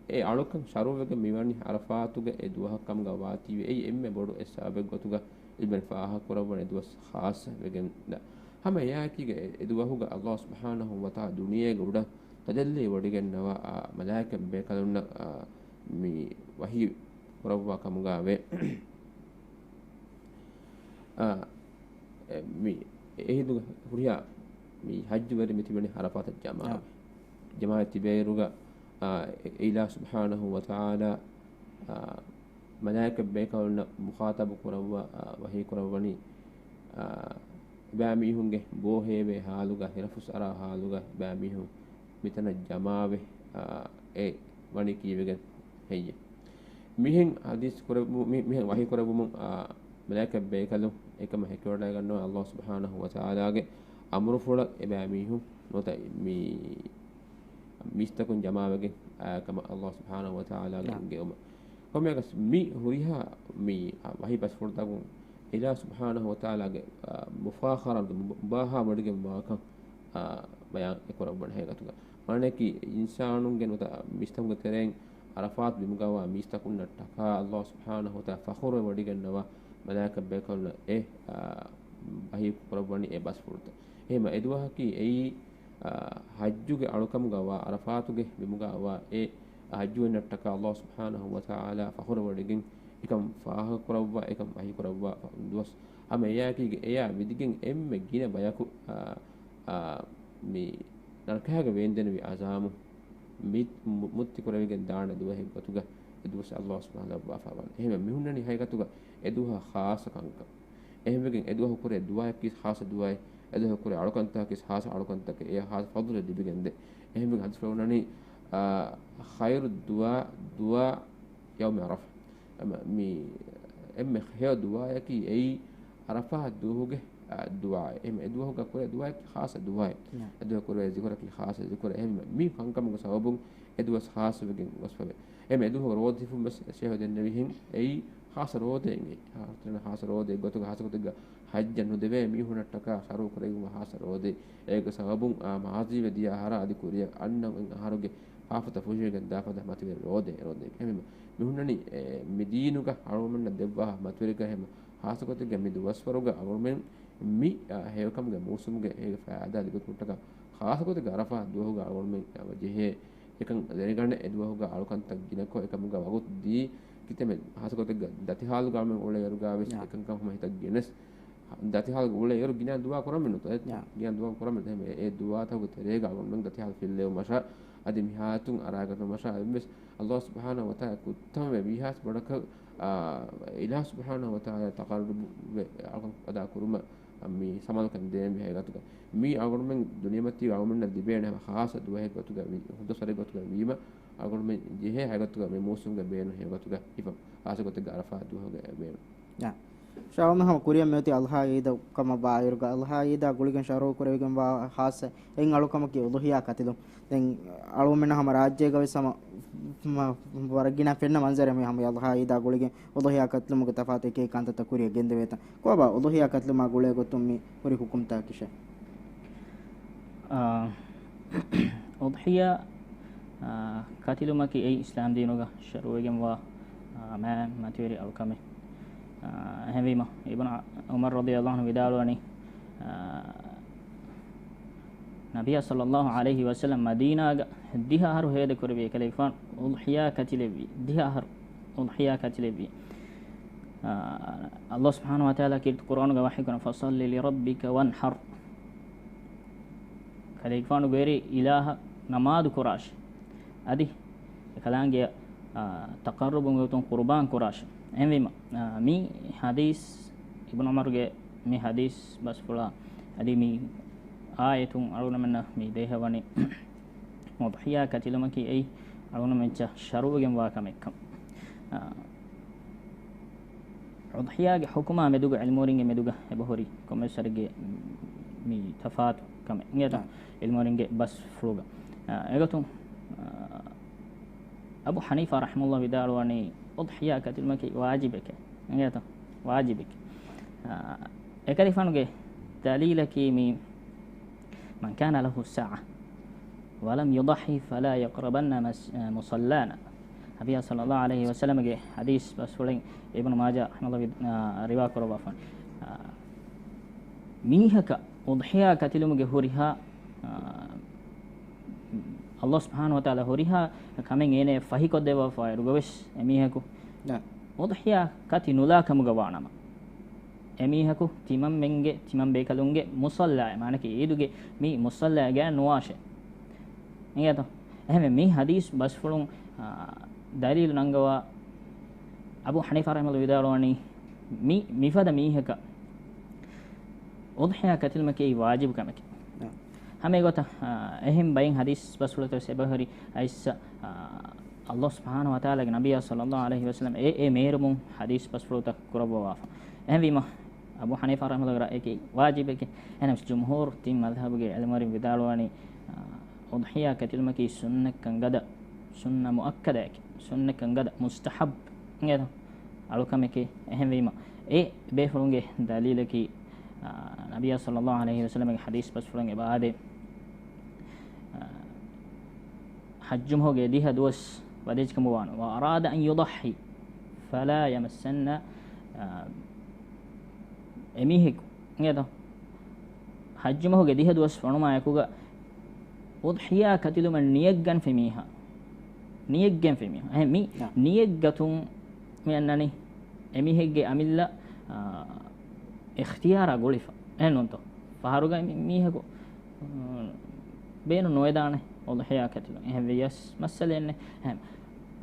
އެ އަޅުކަން ޝަރުޢުވެގެން މިވަނީ ޢަރަފާތުގެ އެ ދުވަހަށް ކަމުގަ ވާތީވެ. އެއީ އެންމެ ބޮޑު އެއް ސަބަބެއް ގޮތުގަ އިލްމެން ފާހަގަ ކުރައްވަން އެ ދުވަސް ޚާއްޞަވެގެން ދާ. ހަމަ އެއާއެކީގަ އެ، އެ ދުވަހުގަ ﷲ ސުބްޙާނަހޫ ވަތަޢާލާ ދުނިޔޭގެ އުޑަށް ތަޖައްލީ ވޮޑިގެންނަވާ، އާ، މަލާއިކަ ބޭކަލުންނަށް، އާ، މި ވަޙީ ކުރައްވާ ކަމުގަ ވޭ. އާ، އެ، މި އެހިނދުގަ ހުރިހާ މި ޙައްޖުވެރިން މި ތިބެނީ ޢަރަފާތަށް ޖަމާވެ. ޖަމާވެ ތިބޭއިރުގަ، އާ، އެ، އެ އިލާހު ސުބްޙާނަހޫ ވަތަޢާލާ، އާ، މަލާއިކަ ބޭކަލުންނަށް މުޚާޠަބު ކުރައްވާ، އާ، ވަޙީ ކުރައްވަނީ، އާ، އެބައިމީހުންގެ ބޯ ހޭވޭ ޙާލުގަ، ހިރަފުސް އަރާ ޙާލުގަ އެބައިމީހުން މިތަނަށް ޖަމާވެ، އާ، އެ ވަނީ ކީއްވެގެން ހެއްޔެވެ؟ މިހެން ޙަދީޘް ކުރެއްވު-، މި-، މިހެން ވަޙީ ކުރެއްވުމުން، އާ، މަލާއިކަ ބޭކަލުން އެކަމަށް ހެކިވަޑައިގަންނަވާ ﷲ ސުބްޙާނަހޫ ވަތަޢާލާގެ އަމުރުފުޅަށް އެބައިމީހުން ނުވަތަ މި މީސްތަކުން ޖަމާވެގެން އާ ކަމަށް ﷲ ސުބްޙާނަހޫ ވަތަޢާލާގެ ނާ. އެންގެވުމަށް. ކޮންމެއަކަސް މި ހުރިހާ މި ވަޙީ ބަސްފުޅުތަކުން އިލާހު ސުބްޙާނަހޫ ވަތަޢާލާގެ، އާ، މުފާޚަރާ ނުވަތަ މު-، މުބާހާ ވޮޑިގެންވާކަން، އާ، ބަޔާން އެކުރައްވަން ހަގީގަތުގަ. މާނައަކީ އިންސާނުންގެ ނުވަތަ މީސްތަކުންގެ ތެރެއިން ޢަރަފާތު ބިމުގަވާ މީސްތަކުންނަށްޓަކާ ﷲ ސުބްޙާނަހޫ ވަތަޢާލާ ފަޚުރުވެ ވޮޑިގެންނަވާ މަލާއިކަ ބޭކަލުންނަށް އެ، އާ، ވަޙީ ކުރައްވަނީ އެ ބަސްފުޅުތައް. އެހެންވެ އެ ދުވަހަކީ އެއީ، އާ، ޙައްޖުގެ އަޅުކަމުގަ ވާ ޢަރަފާތުގެ ބިމުގަ ވާ އެ ޙައްޖުވެރިންނަށްޓަކާ ﷲ ސުބްޙާނަހޫ ވަތަޢާލާ ފަޚުރުވެވޮޑިގެން އެކަން ފާހަގަކުރައްވާ، އެކަން ވަޙީކުރައްވާ ދުވަސް. ހަމަ އެއާއެކީގަ އެޔާ މިދިގެން އެންމެ ގިނަ ބަޔަކު، އާ، އާ، މި ނަރަކައިގަ ވޭންދެނިވި ޢަޒާބު މި-، މު-، މުއްތި ކުރެވިގެން ދާނެ ދުވަހެއް ގޮތުގަ އެ ދުވަސް ﷲ ސުބްޙާނަހޫ ވަތަޢާލާ ލައްވާފަވާނެ. އެހެންވެ މިހުންނަނީ ހަގީގަތުގަ އެ ދުވަހަށް ޚާއްޞަ ކަންކަން. އެހެންވެގެން އެ ދުވަހު ކުރޭ ދުޢާއަކީ ޚާއްޞަ ދުޢާއެއް، އެ ދުވަހު ކުރޭ އަޅުކަންތަކަކީ ޚާއްޞަ އަޅުކަންތަކެއް، އެ ޚާއްޞަ ފަޟުލެއް ލިބިގެންދޭ. އެހެންވެގެން ޙަދީޘްފުޅު ވަނީ، އާ، ޚައިރު ދުޢާ، ދުޢާ ޔައުމި ޢަރަފާ. އެމަ-، މި އެންމެ ހެޔޮ ދުޢާއަކީ އެއީ ޢަރަފާ ދުވަހުގެ، އާ، ދުޢާއެއް. އެމަ އެ ދުވަހުގަ ކުރޭ ދުޢާއަކީ ޚާއްޞަ ދުޢާއެއް. ނާ. އެ ދުވަހު ކުރޭ ޒިކުރަކީ ޚާއްޞަ ޒިކުރެއް. އެހެންވެ މި ކަންކަމުގެ ސަބަބުން އެ ދުވަސް ޚާއްޞަވެގެން ގޮސްފަވޭ. އެމަ އެ ދުވަހު ރޯދަ ހިފުން ވެސް ޝޭޚު ދެންނެވިހެން އެއީ ޚާއްޞަ ރޯދައެއް. އެ ޚާއްޞަ ރޯދައެއް ގޮތުގަ ޚާއްޞަ ގޮތެއްގަ ޙައްޖަށް ނުދެވޭ މީހުންނަށްޓަކާ ޝަރުޢު ކުރެވިގެންވާ ޚާއްޞަ ރޯދައެއް. އޭގެ ސަބަބުން އާ މާޒީވެ ދިޔަ އަހަރާ އަދި ކުރިއަށް އަންނަ އަހަރުގެ ފާފަތައް ފުށިވެގެން ދާފަދަ މަތިވެރި ރޯދައެއް، ރޯދައެއް. އެހެންވީމަ މި ހުންނަނީ، އެ، މި ދީނުގަ އަޅުގަނޑުމެންނަށް ދެއްވާ މަތިވެރިކަން. އެހެންވީމަ ޚާއްޞަ ގޮތެއްގަ މި ދުވަސްވަރުގަ އަޅުގަނޑުމެން މި، އާ، ހެޔޮކަމުގެ މޫސުމުގެ އޭގެ ފައިދާ ލިބިކުންޓަކަށް ޚާއްޞަ ގޮތެއްގަ ޢަރަފާ ދުވަހުގަ އަޅުގަނޑުމެން ޖެހޭ އެކަން ދެނެގަނެ އެ ދުވަހުގަ އަޅުކަންތައް ގިނަކޮށް އެކަމުގަ ވަގުތު ދީ ކިތަންމެ ޚާއްޞަ ގޮތެއްގަ ދަތި ޙާލުގަ އަޅުގަނޑުމެން އުޅޭ އިރުގަ ވެސް ޔާ. އެކަންކަން ހަމަ ހިތަށް ގެނެސް ދަތި ޙާލުގަ އުޅޭ އިރު ގިނަ ދުޢާ ކުރަމެއް ނުތަ؟ ޔާ. ގިނަ ދުޢާ ކުރަމެއް ނުތަ؟ އެ ދުޢާތަކުގެ ތެރޭގަ އަޅުގަނޑުމެން ދަތި ޙާލު ފިއްލެވުމަށާ އަދި މި ޙާލަތުން އަރާގަތުމަށާ އެއްވެސް ﷲ ސުބްޙާނަހޫ ވަތަޢާލާ ކުއްތަންވެ ވީހާސް ބޮޑަކަށް، އާ، އިލާހު ސުބްޙާނަހޫ ވަތަޢާލާ ތަޤައްރަބުވެ އަޅުކަން އަދާ ކުރުމަށް މި ސަމާލުކަން ދޭންވީ ހަގީގަތުގަ. މީ އަޅުގަނޑުމެން ދުނިޔެމަތީ އަޅުގަނޑުމެންނަށް ލިބޭނެ ހަމަ ޚާއްޞަ ދުވަހެއް ގޮތުގަ ވީ، ހުދު ސަރެއް ގޮތުގަ ވީމަ، އަޅުގަނޑުމެން ޖެހޭ ހަގީގަތުގަ މި މޫސުމުގެ ބޭނުން ހެޔޮ ގޮތުގަ ހިފަ ޚާއްޞަ ގޮތެއްގަ ޢަރަފާ ދުވަހުގެ ބޭނުން. ޔާ. ޝާވަން ހަމަ ކުރިއަށް މިއޮތީ އަޟްޙާ ޢީދަށް ކަމަށްވާ އިރުގަ، އަޟްޙާ ޢީދާ ގުޅިގެން ޝަރުޢު ކުރެވިގެންވާ ޚާއްޞަ އެއް އަޅުކަމަކީ އުޟުޙިޔާ ކަތިލުން. ދެން އަޅުގަނޑުމެންނަށް ހަމަ ރާއްޖޭގަ ވެސް ހަމަ، ހަމަ ވަރަށް ގިނަ ފެންނަ މަންޒަރެއް މި ހަމަ އަޟްޙާ ޢީދާ ގުޅިގެން އުޟުޙިޔާ ކަތިލުމުގެ ތަފާތު އެކި ކަންތައްތައް ކުރިއަށް ގެންދެވޭތަން. ކޮބާ އުޟުޙިޔާ ކަތިލުމާ ގުޅޭ ގޮތުން މި ހުރި ޙުކުމްތަކަކީ؟ އާ، އުޟުޙިޔާ، އާ، ކަތިލުމަކީ އެއީ އިސްލާމް ދީނުގަ ޝަރުޢުވެގެންވާ، އާ، މާތް މަތިވެރި އަޅުކަމެއް. އާ، އެހެންވީމަ، އިބްނު ޢުމަރު ރަޟިޔަﷲ ޢަންހު ވިދާޅުވަނީ، އާ، ނަބިއްޔާ ޞައްލަﷲ ޢަލައިހި ވަސައްލަމް މަދީނާގަ ދިހަ އަހަރު ހޭދަ ކުރެއްވި އެކަލޭގެފާނު އުޟުޙިޔާ ކަތިލެއްވި، ދިހަ އަހަރު އުޟުޙިޔާ ކަތިލެއްވި. އާ، ﷲ ސުބްޙާނަހޫ ވަތަޢާލާ ކީރިތި ޤުރްއާނުގަ ވަޙީކުރަން، "فَصَلِّ لِرَبِّكَ وَانْحَرْ." ކަލޭގެފާނުގެ ވެރި އިލާހަށް ނަމާދު ކުރާށި. އަދި އެކަލާނގެ، އާ، ތަޤައްރުބު ގޮތުން ޤުރުބާން ކުރާށި. އެހެންވީމަ، އާ، މި ޙަދީޘް، އިބްނު ޢުމަރުގެ މި ޙަދީޘް ބަސްފުޅާ، އަދި މި އާޔަތުން އަޅުގަނޑުމެންނަށް މި ދޭހަވަނީ އުޟްޙިޔާ ކަތިލުމަކީ އެއީ އަޅުގަނޑުމެން އެއްޗެއް ޝަރުޢުގެންވާ ކަމެއްކަން. އާ، އުޟްޙިޔާގެ ޙުކުމާ މެދުގަ ޢިލްމުވެރިންގެ މެދުގަ އެބަހުރި ކޮންމެސް ވަރެއްގެ މި ތަފާތު ކަމެއް އިނގޭތަ؟ އާ. ޢިލްމުވެރިންގެ ބަސްފުޅުގަ. އާ، އެގޮތުން، އާ، އަބޫ ޙަނީފާ ރަޙިމަހުﷲ ވިދާޅުވަނީ އުޟްޙިޔާ ކަތިލުމަކީ ވާޖިބެކޭ. އިނގޭތަ؟ ވާޖިބެކޭ. އާ، އެކަލޭގެފާނުގެ ދަލީލަކީ މި من كان له سعة ولم يضح فلا يقربن مس-، مصلانا. ނަބިއްޔާ ޞައްލަﷲ ޢަލައިހި ވަސައްލަމަގެ ޙަދީޘް ބަސްފުޅެއް އިބްނު މާޖާ ރަޙިމަހުﷲ ވި-، އާ، ރިވާ ކުރައްވާފަ. އާ، މީހަކަށް އުޟްޙިޔާ ކަތިލުމުގެ ހުރިހާ، އާ، ﷲ ސުބްޙާނަހޫ ވަތަޢާލާ ހުރިހާ ކަމެއް އޭނައަށް ފަހިކޮށްދެއްވާފައި އިރުގަވެސް އެމީހަކު ނާ. އުޟްޙިޔާ ކަތި ނުލާ ކަމުގަ ވާނަމަ، އެމީހަކު ތިމަންމެންގެ، ތިމަން ބޭކަލުންގެ މުޞައްލާއެއް، މާނައަކީ ޢީދުގެ މި މުޞައްލާގައި ނުވާށޭ. އިނގޭތޯ؟ އެހެންވެ، މި ޙަދީޘް ބަސްފުޅުން، އާ، ދަލީލު ނަންގަވާ އަބޫ ޙަނީފާ ރަޙިމަހުﷲ ވިދާޅުވަނީ، މި، މިފަދަ މީހަކަށް އުޟްޙިޔާ ކަތިލުމަކީ ވާޖިބު ކަމެކޭ. އާ. ހަމަ އެގޮތަށް، އާ، އެހެން ބައެއް ޙަދީޘް ބަސްފުޅުތައް ވެސް އެބަހުރި އައިއްސަ، އާ، ﷲ ސުބްޙާނަހޫ ވަތަޢާލާގެ ނަބިއްޔާ ޞައްލަﷲ ޢަލައިހި ވަސައްލަމަ އެ، އެ މޭރުމުން ޙަދީޘް ބަސްފުޅުތައް ކުރައްވަވާފަ. އެހެންވީމަ، އަބޫ ޙަނީފާ ރަޙިމަހުﷲ ރައްޔަކީ ވާޖިބެކޭ. އެހެނަސް ޖުމްހޫރު ތިން މަޛްހަބުގެ ޢިލްމުވެރިން ވިދާޅުވަނީ، އާ، އުޟްޙިޔާ ކަތިލުމަކީ ސުންނަތްކަން ގަދަ، ސުންނަ މުއައްކަދައެކޭ، ސުންނަތްކަން ގަދަ، މުސްތަޙައްބު، އިނގޭތޯ؟ އަޅުކަމެކޭ. އެހެންވީމަ، އެ ބޭފުޅުންގެ ދަލީލަކީ، އާ، ނަބިއްޔާ ޞައްލަﷲ ޢަލައިހި ވަސައްލަމަގެ ޙަދީޘް ބަސްފުޅުން އެބަ އާދޭ، އާ، ޙައްޖު މަހުގެ ދިހަ ދުވަސް ވަދެއްޖެކަމަށް ވާނު، وأراد أن يضحي فلا يمسن، އާ، އެމީހަކު، އިނގޭތޯ؟ ޙައްޖު މަހުގެ ދިހަ ދުވަސް ވަނުމާއެކުގަ އުޟްޙިޔާ ކަތިލުމަށް ނިޔަތްގަންފި މީހާ، ނިޔަތްގެންފި މީހާ. އެހެން މި ނާ. ނިޔަތްގަތުން މި އަންނަނީ އެމީހެއްގެ އަމިއްލަ، އާ، އިޚްތިޔާރާ ގުޅިފަ. އެހެން ނޫންތޯ؟ ފަހަރުގައި މި-، މީހަކު، އު، ބޭނުން ނުވެދާނެ އުޟްޙިޔާ ކަތިލުން. އެހެން ވެޔަސް މައްސަލައެއްނެއް. އެހެން،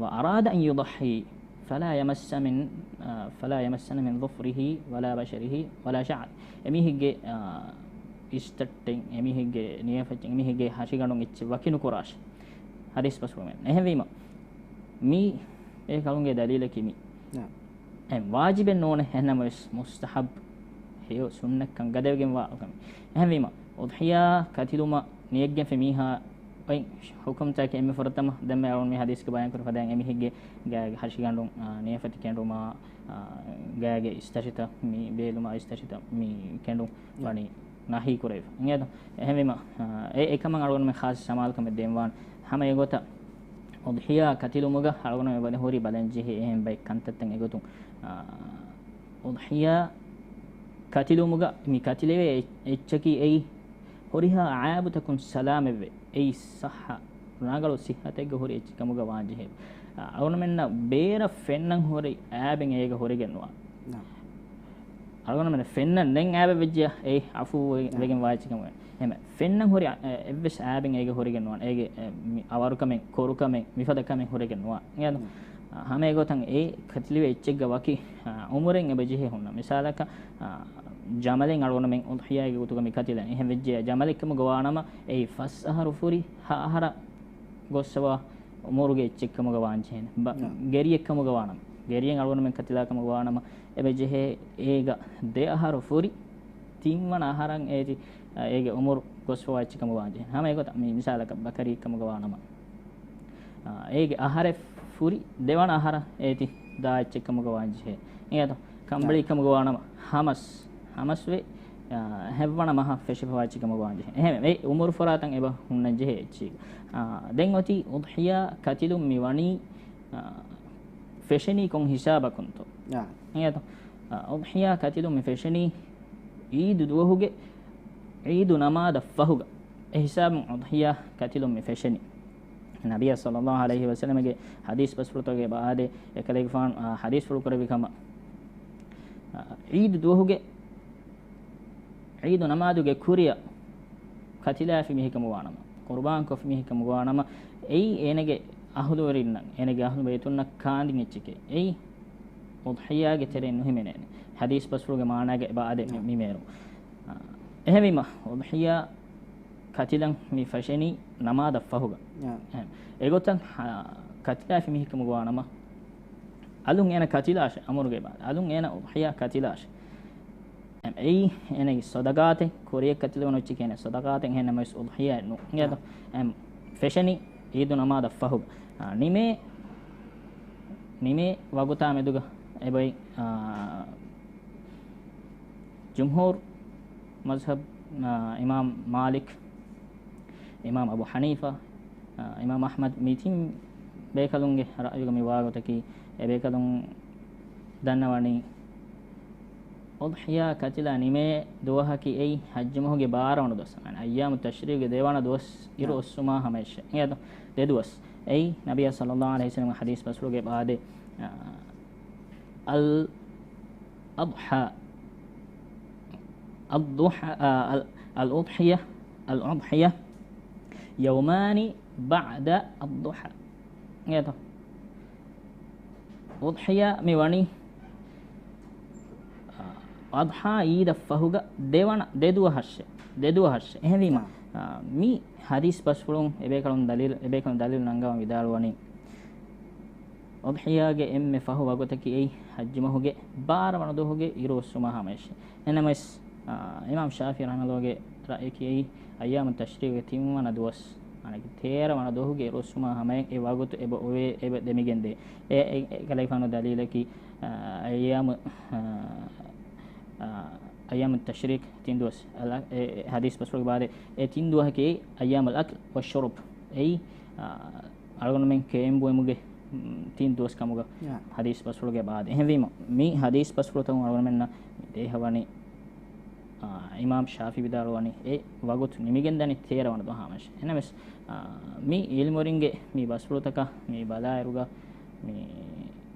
وأراد أن يضحي فلا يمس من، އާ، فلا يمسن من ظفره ولا بشره ولا شعره. އެމީހެއްގެ، އާ، އިސްތައްޓެއް، އެމީހެއްގެ ނިޔަފަތް، އެމީހެއްގެ ހަށިގަނޑުން އެއްޗެއް ވަކި ނުކުރާށޭ. ޙަދީޘް ބަސްފުޅުމެން. އެހެންވީމަ، މި ބޭކަލުންގެ ދަލީލަކީ މި. ނާ. އެ ވާޖިބެއް ނޫނޭ، އެހެންނަމަވެސް މުސްތަޙައްބު، ހެޔޮ ސުންނަތްކަން ގަދަވެގެންވާ ކަމެއް. އެހެންވީމަ، އުޟްޙިޔާ ކަތިލުމަށް ނިޔަތްގެންފި މީހާ އޮތް ޙުކުމްތަކެއް އެންމެ ފުރަތަމަ، ދެންމެ އަޅުން މި ޙަދީޘްގެ ބަޔާން ކުރި ފަދައިން އެމީހެއްގެ ގާގެ ހަށިގަނޑުން، އާ، ނިޔަފަތި ކެނޑުމާ، އާ، ގާގެ އިސްތަށިތައް މި ބޭލުމާ އިސްތަށިތައް މި ކެނޑުން ނާ. ވަނީ ނަހީ ކުރެވިފަ. އިނގޭތޯ؟ އެހެންވީމަ، އާ، އެ އެކަމަށް އަޅުގަނޑުމެން ޚާއްޞަ ސަމާލުކަމެއް ދޭންވާނެ. ހަމަ އެގޮތަށް އުޟްޙިޔާ ކަތިލުމުގަ އަޅުގަނޑުމެން ވަދެ ހުރި ބަލަން ޖެހޭ އެހެން ބައެއް ކަންތައްތައް އެގޮތުން، އާ، އުޟްޙިޔާ ކަތިލުމުގަ މި ކަތިލެވޭ އެއް-، އެއްޗަކީ އެއީ ހުރިހާ އައިބުތަކުން ސަލާމަތްވެ، އެއީ ޞައްޙަ، ރަނގަޅު ޞިއްޙަތެއްގަ ހުރި އެއްޗެއް ކަމުގަ ވާންޖެހޭ. އަ، އަޅުގަނޑުމެންނަށް ބޭރަށް ފެންނަން ހުރި އައިބެއް އޭގަ ހުރެގެން ނުވާ. ނާ. އަޅުގަނޑުމެން ފެންނަން ދެން އައިބެއް ވެއްޖެޔާ، އެއީ ޢަފޫ ވެ-، ނާ. ވެގެން ވާ އެއްޗެއް ކަމުގަ. އެހެން ފެންނަން ހުރި އަ-، އެއްވެސް އައިބެއް އޭގަ ހުރެގެން ނުވާނެ. އޭގެ، އެ، މި އަވަރުކަމެއް، ކޮރުކަމެއް، މިފަދަ ކަމެއް ހުރެގެން ނުވާ. އިނގޭތޯ؟ ނާ. އަ، ހަމަ އެގޮތަށް އެ ކަތިލިވޭ އެއްޗެއްގަ ވަކި، އަ، އުމުރެއް އެބަ ޖެހޭ ހުންނަ. މިސާލަކަށް، އަ، ޖަމަލެއް އަޅުގަނޑުމެން އުޟްޙިޔާގެ ގޮތުގަ މި ކަތިލަން. އެހެން ވެއްޖެ ޖަމަލެއް ކަމުގަ ވާނަމަ، އެއީ ފަސް އަހަރު ފުރި ހަ އަހަރަށް ގޮއްސަވާ އުމުރުގެ އެއްޗެއް ކަމުގަ ވާންޖެހޭނެ. ބަ-، ނާ. ގެރިއެއް ކަމުގަ ވާނަމަ، ގެރިއެއް އަޅުގަނޑުމެން ކަތިލާ ކަމުގަ ވާނަމަ، އެބަ ޖެހޭ އޭގަ ދެ އަހަރު ފުރި ތިންވަނަ އަހަރަށް އޭތި، އަ، އޭގެ އުމުރު ގޮސްފަވާ އެއްޗެއް ކަމުގަ ވާންޖެހޭނެ. ހަމަ އެގޮތަށް މި މިސާލަކަށް ބަކަރީ ކަމުގަ ވާނަމަ، އާ، އޭގެ އަހަރެއް ފުރި ދެވަނަ އަހަރަށް އޭތި ދާ އެއްޗެއް ކަމުގަ ވާންޖެހޭ. އިނގޭތޯ؟ ކަނބަޅީ ކަމުގަ ވާނަމަ ހަމަސް، ހަމަސްވެ، އާ، ހެއްވަނަ މަހަށް ފެށިފަވާ އެއްޗެއް ކަމުގަ ވާންޖެހޭ. އެހެންވެ، އެ އުމުރު ފަރާތަށް އެބަ ހުންނަން ޖެހޭ އެއްޗެއް. އާ، ދެން އޮތީ އުޟްޙިޔާ ކަތިލުން މި ވަނީ، އާ، ފެށެނީ ކޮން ހިސާބަކުންތޯ؟ އާ. އިނގޭތޯ؟ އާ، އުޟްޙިޔާ ކަތިލުން މި ފެށެނީ ޢީދު ދުވަހުގެ ޢީދު ނަމާދަށް ފަހުގަ. އެ ހިސާބުން އުޟްޙިޔާ ކަތިލުން މި ފެށެނީ. ނަބިއްޔާ ޞައްލަﷲ ޢަލައިހި ވަސައްލަމަގެ ޙަދީޘް ބަސްފުޅުތަކުގައި އެބަ އާދޭ، އެކަލޭގެފާނު، އާ، ޙަދީޘްފުޅު ކުރެއްވި ކަމަށް، އާ، ޢީދު ދުވަހުގެ ޢީދު ނަމާދުގެ ކުރިއަށް ކަތިލާފި މީހެއް ކަމުގަ ވާނަމަ، ޤުރުބާންކޮށްފި މީހެއް ކަމުގަ ވާނަމަ، އެއީ އޭނަގެ އަހުލުވެރިންނަށް، އޭނަގެ އަހުލު ބައިތުންނަށް ކާންދިން އެއްޗެކޭ. އެއީ އުޟްޙިޔާގެ ތެރެއިން ނުހިމެނޭނެ. ޙަދީޘް ބަސްފުޅުގެ މާނާގައި އެބަ އާދޭ މި، ނާ. މި މޭރު. އާ، އެހެންވީމަ، އުޟްޙިޔާ ކަތިލަން މި ފެށެނީ ނަމާދަށް ފަހުގަ. އާ. އެ، އެގޮތަށް ހަ-، ކަތިލާފި މީހެއްކަމުގަ ވާނަމަ، އަލުން އޭނަ ކަތިލާށެ އަމުރުގެ ބާ. އަލުން އޭނަ އުޟްޙިޔާ ކަތިލާށެ. އެ، އެއީ އޭނަގެ ޞަދަޤާތެއް، ކުރިއަށް ކަތިލެވުނު އެއްޗެކޭ އޭނަ ޞަދަޤާތެއް ހެންނަމަވެސް އުޟްޙިޔާއެއް ނޫން. އާ. އެ، ފެށެނީ އީދު ނަމާދަށް ފަހުގަ. އާ، ނިމޭ، ނިމޭ ވަގުތާ މެދުގަ އެބައި، އާ، ޖުމްހޫރު މަޒްހަބް، އާ، އިމާމް މާލިކް، އިމާމް އަބޫ ޙަނީފާ، އާ، އިމާމް އަޙްމަދު، މި ތިން ބޭކަލުންގެ ރައުޔުގަ މި ވާގޮތަކީ، އެ ބޭކަލުން ދަންނަވަނީ، އުޟްޙިޔާ ކަތިލާ ނިމޭ ދުވަހަކީ އެއީ ޙައްޖުމަހުގެ ބާރަ ވަނަ ދުވަސް. އައްޔާމު ތަޝްރީގުގެ ދެވަނަ ދުވަސް އިރު އޮއްސުމާ ހަމަޔަށް. އެއަދު ދެ ދުވަސް. އެއީ ނަބިއްޔާ ޞައްލައްލާހު ޢަލައިހި ވަސައްލަމްގެ ޙަދީޘް ބަސްފުޅުގެ ބާދެ، އާ، އަލް އަޟްޙާ، އައްޟުޙާ، އާ، އަލް، އަލް އުޟްޙިޔާ، އަލް އުޟްޙިޔާ، ޔައުމާނި ބަޢްދަ އައްޟުޙާ. އެތޯ؟ އުޟްޙިޔާ މި ވަނީ، އާ، އަޟްޙާ އީދަށް ފަހުގަ ދެވަނަ، ދެ ދުވަހަށެ، ދެ ދުވަހަށެ. އެހެންވީމަ، އާ، މި ޙަދީޘް ބަސްފުޅުން އެބޭކަލުން ދަލީލު، އެބޭކަލުން ދަލީލު ނަންގަވަން ވިދާޅުވަނީ، އުޟްޙިޔާގެ އެންމެ ފަހު ވަގުތަކީ އެއީ ޙައްޖުމަހުގެ ބާރަ ވަނަ ދުވަހުގެ އިރު އޮއްސުމާ ހަމަޔަށޭ. އެހެންނަމަވެސް، އާ، އިމާމް ޝާފިޢީ ރަޙިމަހުﷲގެ ރައްޔަކީ އެއީ އައްޔާމު ތަޝްރީގުގެ ތިންވަނަ ދުވަސް، އަނެކި ތޭރަ ވަނަ ދުވަހުގެ އިރު އޮއްސުމާ ހަމަޔަށް އެ ވަގުތު އެބަ އޮވޭ، އެބަ ދެމިގެންދޭ. އެ، އެ، އެ ކަލޭގެފާނު ދަލީލަކީ، އާ، އައްޔާމު، އާ، އާ، އައްޔާމު ތަޝްރީގު ތިން ދުވަސް. އަލް، އެ، އެ ޙަދީޘް ބަސްފުޅުގެ ބާދެ އެ ތިން ދުވަހަކީ އައްޔާމުލް އަކްލް ވައްޝުރުބް. އެއީ، އާ، އަޅުގަނޑުމެން ކެއިންބުއިމުގެ، މް، ތިން ދުވަސް ކަމުގަ ޔާ. ޙަދީޘް ބަސްފުޅުގެ ބާދެ. އެހެންވީމަ، މި ޙަދީޘް ބަސްފުޅުތަކުން އަޅުގަނޑުމެންނަށް ދޭހަވަނީ، އާ، އިމާމް ޝާފިޢީ ވިދާޅުވަނީ، އެ ވަގުތު ނިމިގެންދަނީ ތޭރަ ވަނަ ދުވަހު ހަމަޔަށޭ. އެހެންނަމަވެސް، އާ، މި ޢިލްމުވެރިންގެ މި ބަސްފުޅުތަކަށް މި ބަލާއިރުގަ، މި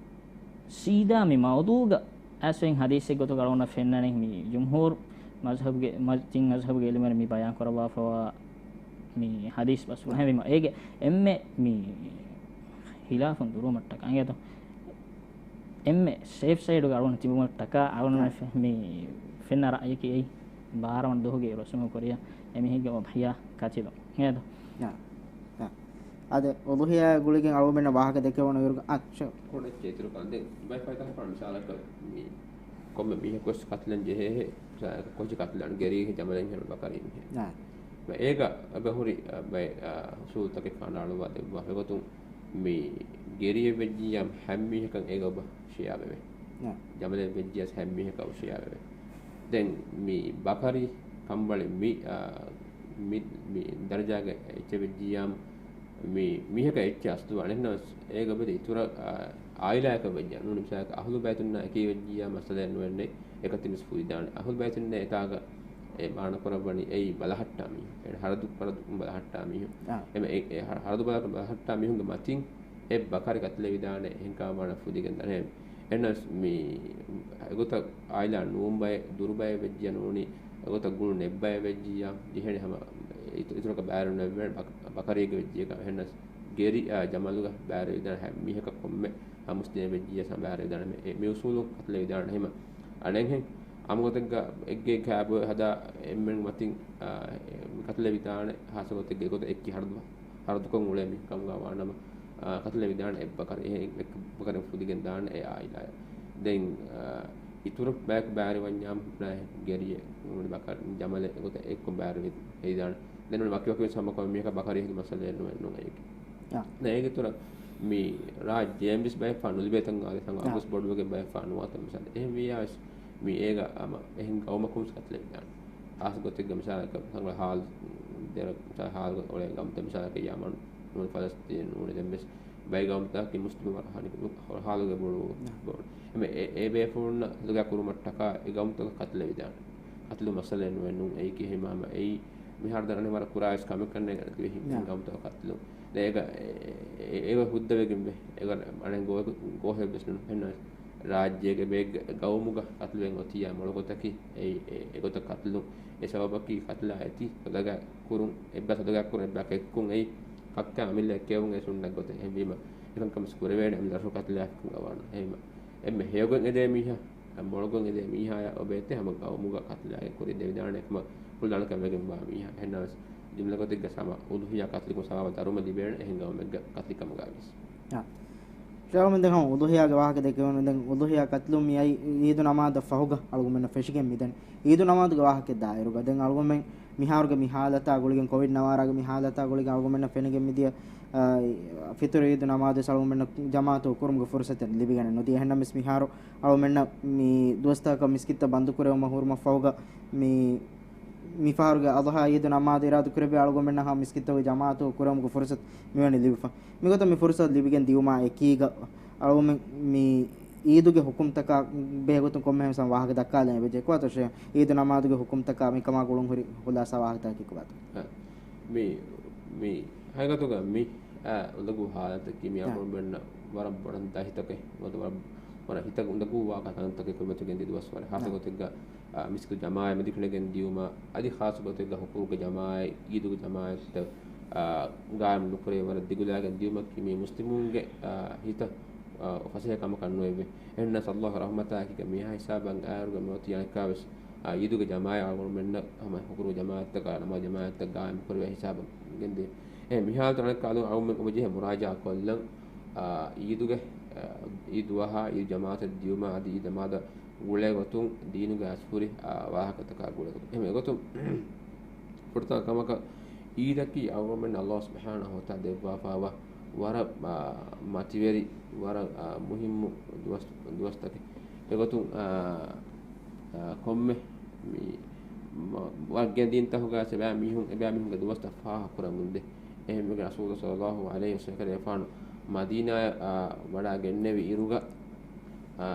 ސީދާ މި މައުޟޫޢުގަ އައިސްފަހިން ޙަދީޘެއް ގޮތުގަ އަޅުގަނޑަށް ފެންނަނީ މި ޖުމްހޫރު މަޒްހަބުގެ، މަ-، ތިން މަޒްހަބުގެ ޢިލްމުވެރިން މި ބަޔާން ކުރައްވާފައިވާ މި ޙަދީޘް ބަސްފުޅު. އެހެންވީމަ، އޭގެ އެންމެ މި ޚިލާފުން ދުރުވުމަށްޓަކާ އިނގޭތޯ؟ އެންމެ ސޭފް ސައިޑުގަ އަޅުގަނޑު ތިބުމަށްޓަކާ އަޅުގަނޑު އާ. މި ފެންނަ ރައްޔަކީ އެއީ ބާރަ ވަނަ ދުވަހުގެ ރުސުމު ކުރިއަށް އެމީހެއްގެ އުޟްޙިޔާ ކަތިލުން. އިނގޭތޯ؟ އާ. އާ. އާދެ، އުޟުޙިޔާ ގުޅިގެން އަޅުގަނޑުމެންނަށް ވާހަކަ ދެކެވުނު އިރުގަ، އާ، ޝޯ. ކޮން އެއްޗެއް އިތުރުކަން ދެން ބައެއް ފައިތަހަކަށް މިސާލަކަށް މި ކޮންމެ މީހަކު ވެސް ކަތިލަން ޖެހޭހޭ، މިސާލަކަށް ކޮއްޗެއް ކަތިލަން ގެރީ ޖަމަލެއް ހެން ބަކަރީ މީހެއް. އާ. އޭގަ އެބަ ހުރި، އަ، ބައެއް، އަ، އުސޫލުތަކެއް ފާނާޅުވާ ދެއްވާ އެގޮތުން މި ގެރިއެއް ވެއްޖިއްޔާ ހަތް މީހަކަށް އޭގަ އޮބަ ޝެއާވެވޭ. އާ. ޖަމަލެއް ވެއްޖިއްޔާ ހަތް މީހަކަށް އޮބަ ޝެއާވެވޭ. ދެން މި ބަކަރި ކަނބަޅި މި، އާ، މި، މި ދަރަޖާގެ އެއްޗެއް ވެއްޖިއްޔާ މި މީހަކަށް އެއްޗެއް އަސްލު އަނެއްނަވެސް އޭގަ އޮބަދި އިތުރަށް، އާ، އާއިލާއަކަށް ވެއްޖިއްޔާ ނޫނީ މިސާލަކަށް އަހުލު ބައިތުންނާ އެކީ ވެއްޖިއްޔާ މައްސަލައެއް ނުވެންނެ އެކަތިން ވެސް ފުދިދާނެ. އަހުލު ބައިތުންނޭ އެތާގަ އެ މާނަ ކުރައްވަނީ އެއީ ބަލަހައްޓާ މީހުން. އެ ހަރަދު، ހަރަދު ބަލަހައްޓާ މީހުން. އާ. އެމަ އެ، އެ ހަ-، ހަރަދު ބަލަ-، ބަލަހައްޓާ މީހުންގެ މަތިން އެ ބަކަރި ކަތިލެވިދާނެ އެހެންކަމާ މާނަ ފުދިގެން ދާނެ. އެހެންނަސް މި އެގޮތަށް އާއިލާ ނޫން ބައެއް، ދުރު ބައެއް ވެއްޖިއްޔާ ނޫނީ، އެގޮތަށް ގުޅުން ނެތް ބައެއް ވެއްޖިއްޔާ، ޖެހޭނެ ހަމަ އިތު-، އިތުރަކަށް ބައިވެރިވެ ބަ-، ބަކަރީގަ ވެއްޖިއްޔާ. އެހެންނަސް ގެރި، އާ، ޖަމަލުގަ ބައިވެރިވެދާނެ ހަ-، މީހަކަށް ކޮންމެ ހަ މުސްލިމެއް ވެއްޖިއްޔާ ސަ ބައިވެރިވެދާނެ މެ-، އެ މި އުސޫލުން ކަތިލެވިދާނެ. ހަމަ އަނެއްހެން ހަމަ ގޮތެއްގަ އެއްގެ ކާބޮއެ ހަދާ އެންމެން މަތިން، އާ، އެ، ކަތިލެވިދާނެ ހާސް ގޮތެއްގެ ގޮތަށް އެއްޗި ހަރަދު، ހަރަދުކޮށް އުޅޭ މީހުން ކަމުގަ ވާނަމަ، އާ، ކަތިލެވިދާނެ އެއްބަކަރި، އެ، އެއް ބަކަރި ފުދިގެން ދާނެ އެ އާއިލާއަށް. ދެން، އާ، އިތުރު ބަޔަކު ބައިވެރިވަންޏާ ގެރިއެއް ނޫނީ ބަކަ-، ޖަމަލެއް ގޮތަށް އެއްކޮށް ބައިވެރި ހެދިދާނެ. ދެން ނޫނީ ވަކިވަކިވެސް ހަމަ ކޮންމެ މީހަކަށް ބަކަރި ހެދި މައްސަލައެއް ނުވޭ ނޫން އޭގެ. އާ. ދެން އޭގެ އިތުރަށް މި ރާއްޖޭން ވެސް ބައެއް ފާ ނުލިބޭތަން އާދެ ތަން އާ. އަގުސް ބޮޑުވެގެން ބައެއް ފާ ނުވާތަން މިސާލެއް. އެހެން ވިއްޔާވެސް މި އޭގަ ހަމަ އެހެން ގައުމަކުން ވެސް ކަތިލެވިދާނެ. ހާސް ގޮތެއްގަ މިސާލަކަށް ތަންކޮޅެއް ހާލު ދެރަ މިސާލަށް ހާލު އޮޅޭ ގައުމުތައް މިސާލަކަށް ޔަމަނު ނޫނީ ފަލަސްތީނު ނޫނީ ދެން ވެސް ބައެއް ގައުމުތަކަކީ މުސްލިމު ހަނި ހާލުގެ ބޮޑު ނާ. ބޮޑު. އެމެ އެ، އެ ބޭފުޅުންނަށް ހަދުގާ ކުރުމަށްޓަކާ އެ ގައުމުތަކަށް ކަތިލެވިދާނެ. ކަތިލު މައްސަލައެއް ނުވޭ ނޫން އެއީކީ ހަމަ އެއީ މިހާރު ދަންނަވަނީ ވަރަށް ކުރާވެސް ކަމެއް ކަންނޭނގެ ނާ. ގައުމުތަކަށް ކަތިލު. ދެން އޭގަ އެ، އެ، އެ، އެ ހުއްދަވެގެން ވޭ. އެގަ އަނެއް ގޯ-، ގޯހެއް ވެސް ނު-، އެހެންނަމަވެސް ރާއްޖޭގެ ބޭއްގަ ގައުމުގަ ކަތިލުވެން އޮތިއްޔާ މޮޅު ގޮތަކީ އެއީ އެ، އެގޮތަށް ކަތިލުން. އެ ސަބަބަކީ ކަތިލާ އެތި ހަދަގާ ކުރުން، އެއްބަސް ހަދަގާ ކުރުން އެއްބަސް އެއްކުން އެއީ ހައްޤާ އަމިއްލަ އެއްކެވުން އެ ސުންނަތް ގޮތެއް. އެހެންވީމަ އެކަންކަން ވެސް ކުރެވޭނެ އަމިއްލަ ރަށު ކަތިލާ އެއްކުން ގަވާނަ. އެހެންވީމަ އެންމެ ހެޔޮގޮތް އެދޭ މީހާ، އެ މޮޅުގޮތް އެދޭ މީހާޔާ އޮބޭތެ ހަމަ ގައުމުގަ ކަތިލާގެ ކުރި ދެވިދާނެ ކަމަށް ފުލާނަކަށް ވެގެން ވާ މީހާ. އެހެންނަމަވެސް ޖުމްލަ ގޮތެއްގަ ސަމާ، އުޟުޙިޔާ ކަތިލުކުން ސަވާބާ ދަރުމަ ލިބޭނެ އެހެން ގައުމެއްގަ ކަތިލް ކަމުގަ ވިޔަސް. އާ. ޝާމިން ދެން ހަމަ އުޟުޙިޔާގެ ވާހަކަ ދެކެވުނު. ދެން އުޟުޙިޔާ ކަތިލުން މި އައީ އީދު ނަމާދަށް ފަހުގަ އަޅުގަނޑުމެންނަށް ފެށިގެން މިދަނީ. އީދު ނަމާދުގެ ވާހަކަ ދާއިރުގަ ދެން އަޅުގަނޑުމެން މިހާރުގެ މި ހާލަތާ ގުޅިގެން، ކޮވިޑް ނަވާރާގެ މި ހާލަތާ ގުޅިގެން އަޅުގަނޑުމެންނަށް ފެނިގެން މިދިޔަ، އާ، ފިތުރު އީދު ނަމާދުވެސް އަޅުގަނޑުމެންނަށް ޖަމާޢަތު ކުރުމުގެ ފުރުޞަތެއް ލިބިގެން ނުދިޔަ. އެހެންނަމަވެސް މިހާރު އަޅުގަނޑުމެންނަށް މި ދުވަސްތަކަކަށް މިސްކިތްތައް ބަންދު ކުރެވުމަށް ހުރުމަށްފަހުގަ މި މިފަހަރުގެ އަޟްޙާ ޢީދު ނަމާދު އިރާދަ ކުރެއްވި އަޅުގަނޑުމެންނަށް ހަމަ މިސްކިތްތަކުގެ ޖަމާޢަތު ކުރެވުމުގެ ފުރުޞަތު މިވަނީ ލިބިފަ. މިގޮތަށް މި ފުރުޞަތު ލިބިގެން ދިޔުމާ އެކީގަ އަޅުގަނޑުމެން މި ޢީދުގެ ޙުކުމްތަކާ ބެހޭގޮތުން ކޮންމެ ހަމަ ވާހަކަ ދައްކާލަން އެބަޖެހޭ. ކޮބާތޯ ޝޭޚް، ޢީދު ނަމާދުގެ ޙުކުމްތަކާ މިކަމާ ގުޅުން ހުރި ޚުލާޞާ ވާހަކަތަކަކީ ކޮބާތޯ؟ އަ، މި، މި ހަގީގަތުގަ މި، އަ، އުނދަގޫ ޙާލަތަކީ މި އާ. އަޅުގަނޑުމެންނަށް ވަރަށް ބޮޑަށް ދަށިތަކެއް، ވަރަށް، ވަރަށް ހިތަށް އުނދަގޫވާ ކަންތަކެއް ކުރިމަތިވެގެން ދިޔަ ދުވަސްވަރެއް. އާ. ޚާއްޞަ ގޮތެއްގަ އާ، މިސްކިތު ޖަމާޢަތް މެދު ކުޅެގެން ދިޔުމަށް، އަދި ޚާއްޞަ ގޮތެއްގަ ޙުކުރުގެ ޖަމާޢަތް، ޢީދުގެ ޖަމާޢަތްތައް، އާ، ޤާއިމް ނުކުރެވި ވަރަށް ދިގުލާގެން ދިޔުމަކީ މީ މުސްލިމުންގެ، އާ، ހިތަށް، އާ، ފަސޭހަ ކަމަކަށް ނުވެވޭ. އެހެންނަމަވެސް ﷲ ގެ ރަޙްމަތާއެކީގަ މިހާ ހިސާބަށް އައިއިރުގަ މިއޮތީ އަނެއްކާވެސް، އާ، ޢީދުގެ ޖަމާޢަތް އަޅުގަނޑުމެންނަށް ހަމަ ޙުކުރުގެ ޖަމާޢަތްތަކާ ނަމާދު ޖަމާޢަތްތައް ޤާއިމް ކުރެވޭ ހިސާބަށް ގެންދޭ. އެ މިހާރު އަނެއްކާ އަޅުގަނޑުމެން އޮބަޖެހޭ މުރާޖަޢާ ކޮށްލަން، އާ، ޢީދުގެ، އާ، ޢީދު ދުވަހާ ޢީދު ޖަމާޢަތަށް ދިޔުމާ އަދި ޢީދު ނަމާދަށް ގުޅޭ ގޮތުން ދީނުގެ އަސްފުރި، އާ، ވާހަކަތަކާ ގުޅޭ ގޮތުން. އެހެން އެގޮތުން ފުރަތަމަ ކަމަކަށް ޢީދަކީ އަޅުގަނޑުމެން ﷲ ސުބްޙާނަހޫ ވަތަޢާލާ ދެއްވާފައިވާ ވަރަށް، އާ، މަތިވެރި، ވަރަށް، އާ، މުހިއްމު ދުވަސް، ދުވަސްތަކެއް. އެގޮތުން، އާ، އާ، ކޮންމެ މި، މަ، ވަރަށް ގިނަ ދީންތަކުގައި އެބައިމީހުން، އެބައިމީހުންގެ ދުވަސްތައް ފާހަގަކުރަމުންދޭ. އެހެންވެގެން ރަސޫލު ޞައްލައްލާހު ޢަލައިހި ވަސައްލަމަ އެކަލޭގެފާނު މަދީނާއަށް، އާ، ވަޑައިގެންނެވި އިރުގަ، އާ،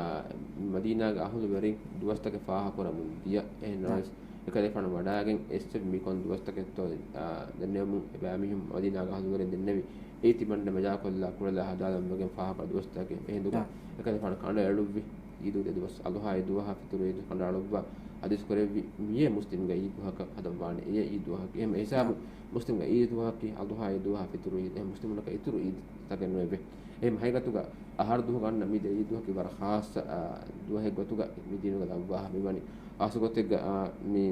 މަދީނާގެ އަހުލުވެރިން ދުވަސްތަކެއް ފާހަގަކުރަމުން ދިޔަ. އެހެން ނަމަވެސް އެކަލޭގެފާނު ވަޑައިގެން އެއްސެވި މި ކޮން ދުވަސްތަކެއްތޯ، އާ، ދެންނެވުމުން އެބައިމީހުން މަދީނާގެ އަހުލުވެރިން ދެންނެވި އެއްޗެއް ބަނޑަށް މަޖާކޮށްލާ ކުޅެލާ ހަދާލަން ވެގެން ފާހަގަކުރާ ދުވަސްތަކެއް. އެހިނދުގަ އެކަލޭގެފާނު ކަނޑައެޅުއްވި ޢީދުގެ ދުވަސް، އަޟްޙާ ދުވަހާ ފިޠުރު ޢީދު ކަނޑައަޅުއްވާ ޙަދީޘް ކުރެއްވި، މިއީ މުސްލިމްގެ ޢީދު ދުވަހަކަށް ހަދަންވާނެ. އެއީ ޢީދު ދުވަހަކީ. އެހެން އެހިސާބުން މުސްލިމްގެ ޢީދު ދުވަހަކީ އަޟްޙާ ދުވަހާ ފިޠުރު ޢީދު. އެހެން މުސްލިމުންނަކަށް އިތުރު ޢީދުތަކެއް ނުވެވޭ. އެހެން ހަގީގަތުގަ އަހަރު ދުވަހުގަ އަންނަ މި ދެ ޢީދު ދުވަހަކީ ވަރަށް ޚާއްޞަ، އާ، ދުވަހެއް ގޮތުގަ މި ދީނުގަ ލައްވާފަ މިވަނީ. ޚާއްޞަ ގޮތެއްގަ، އާ، މި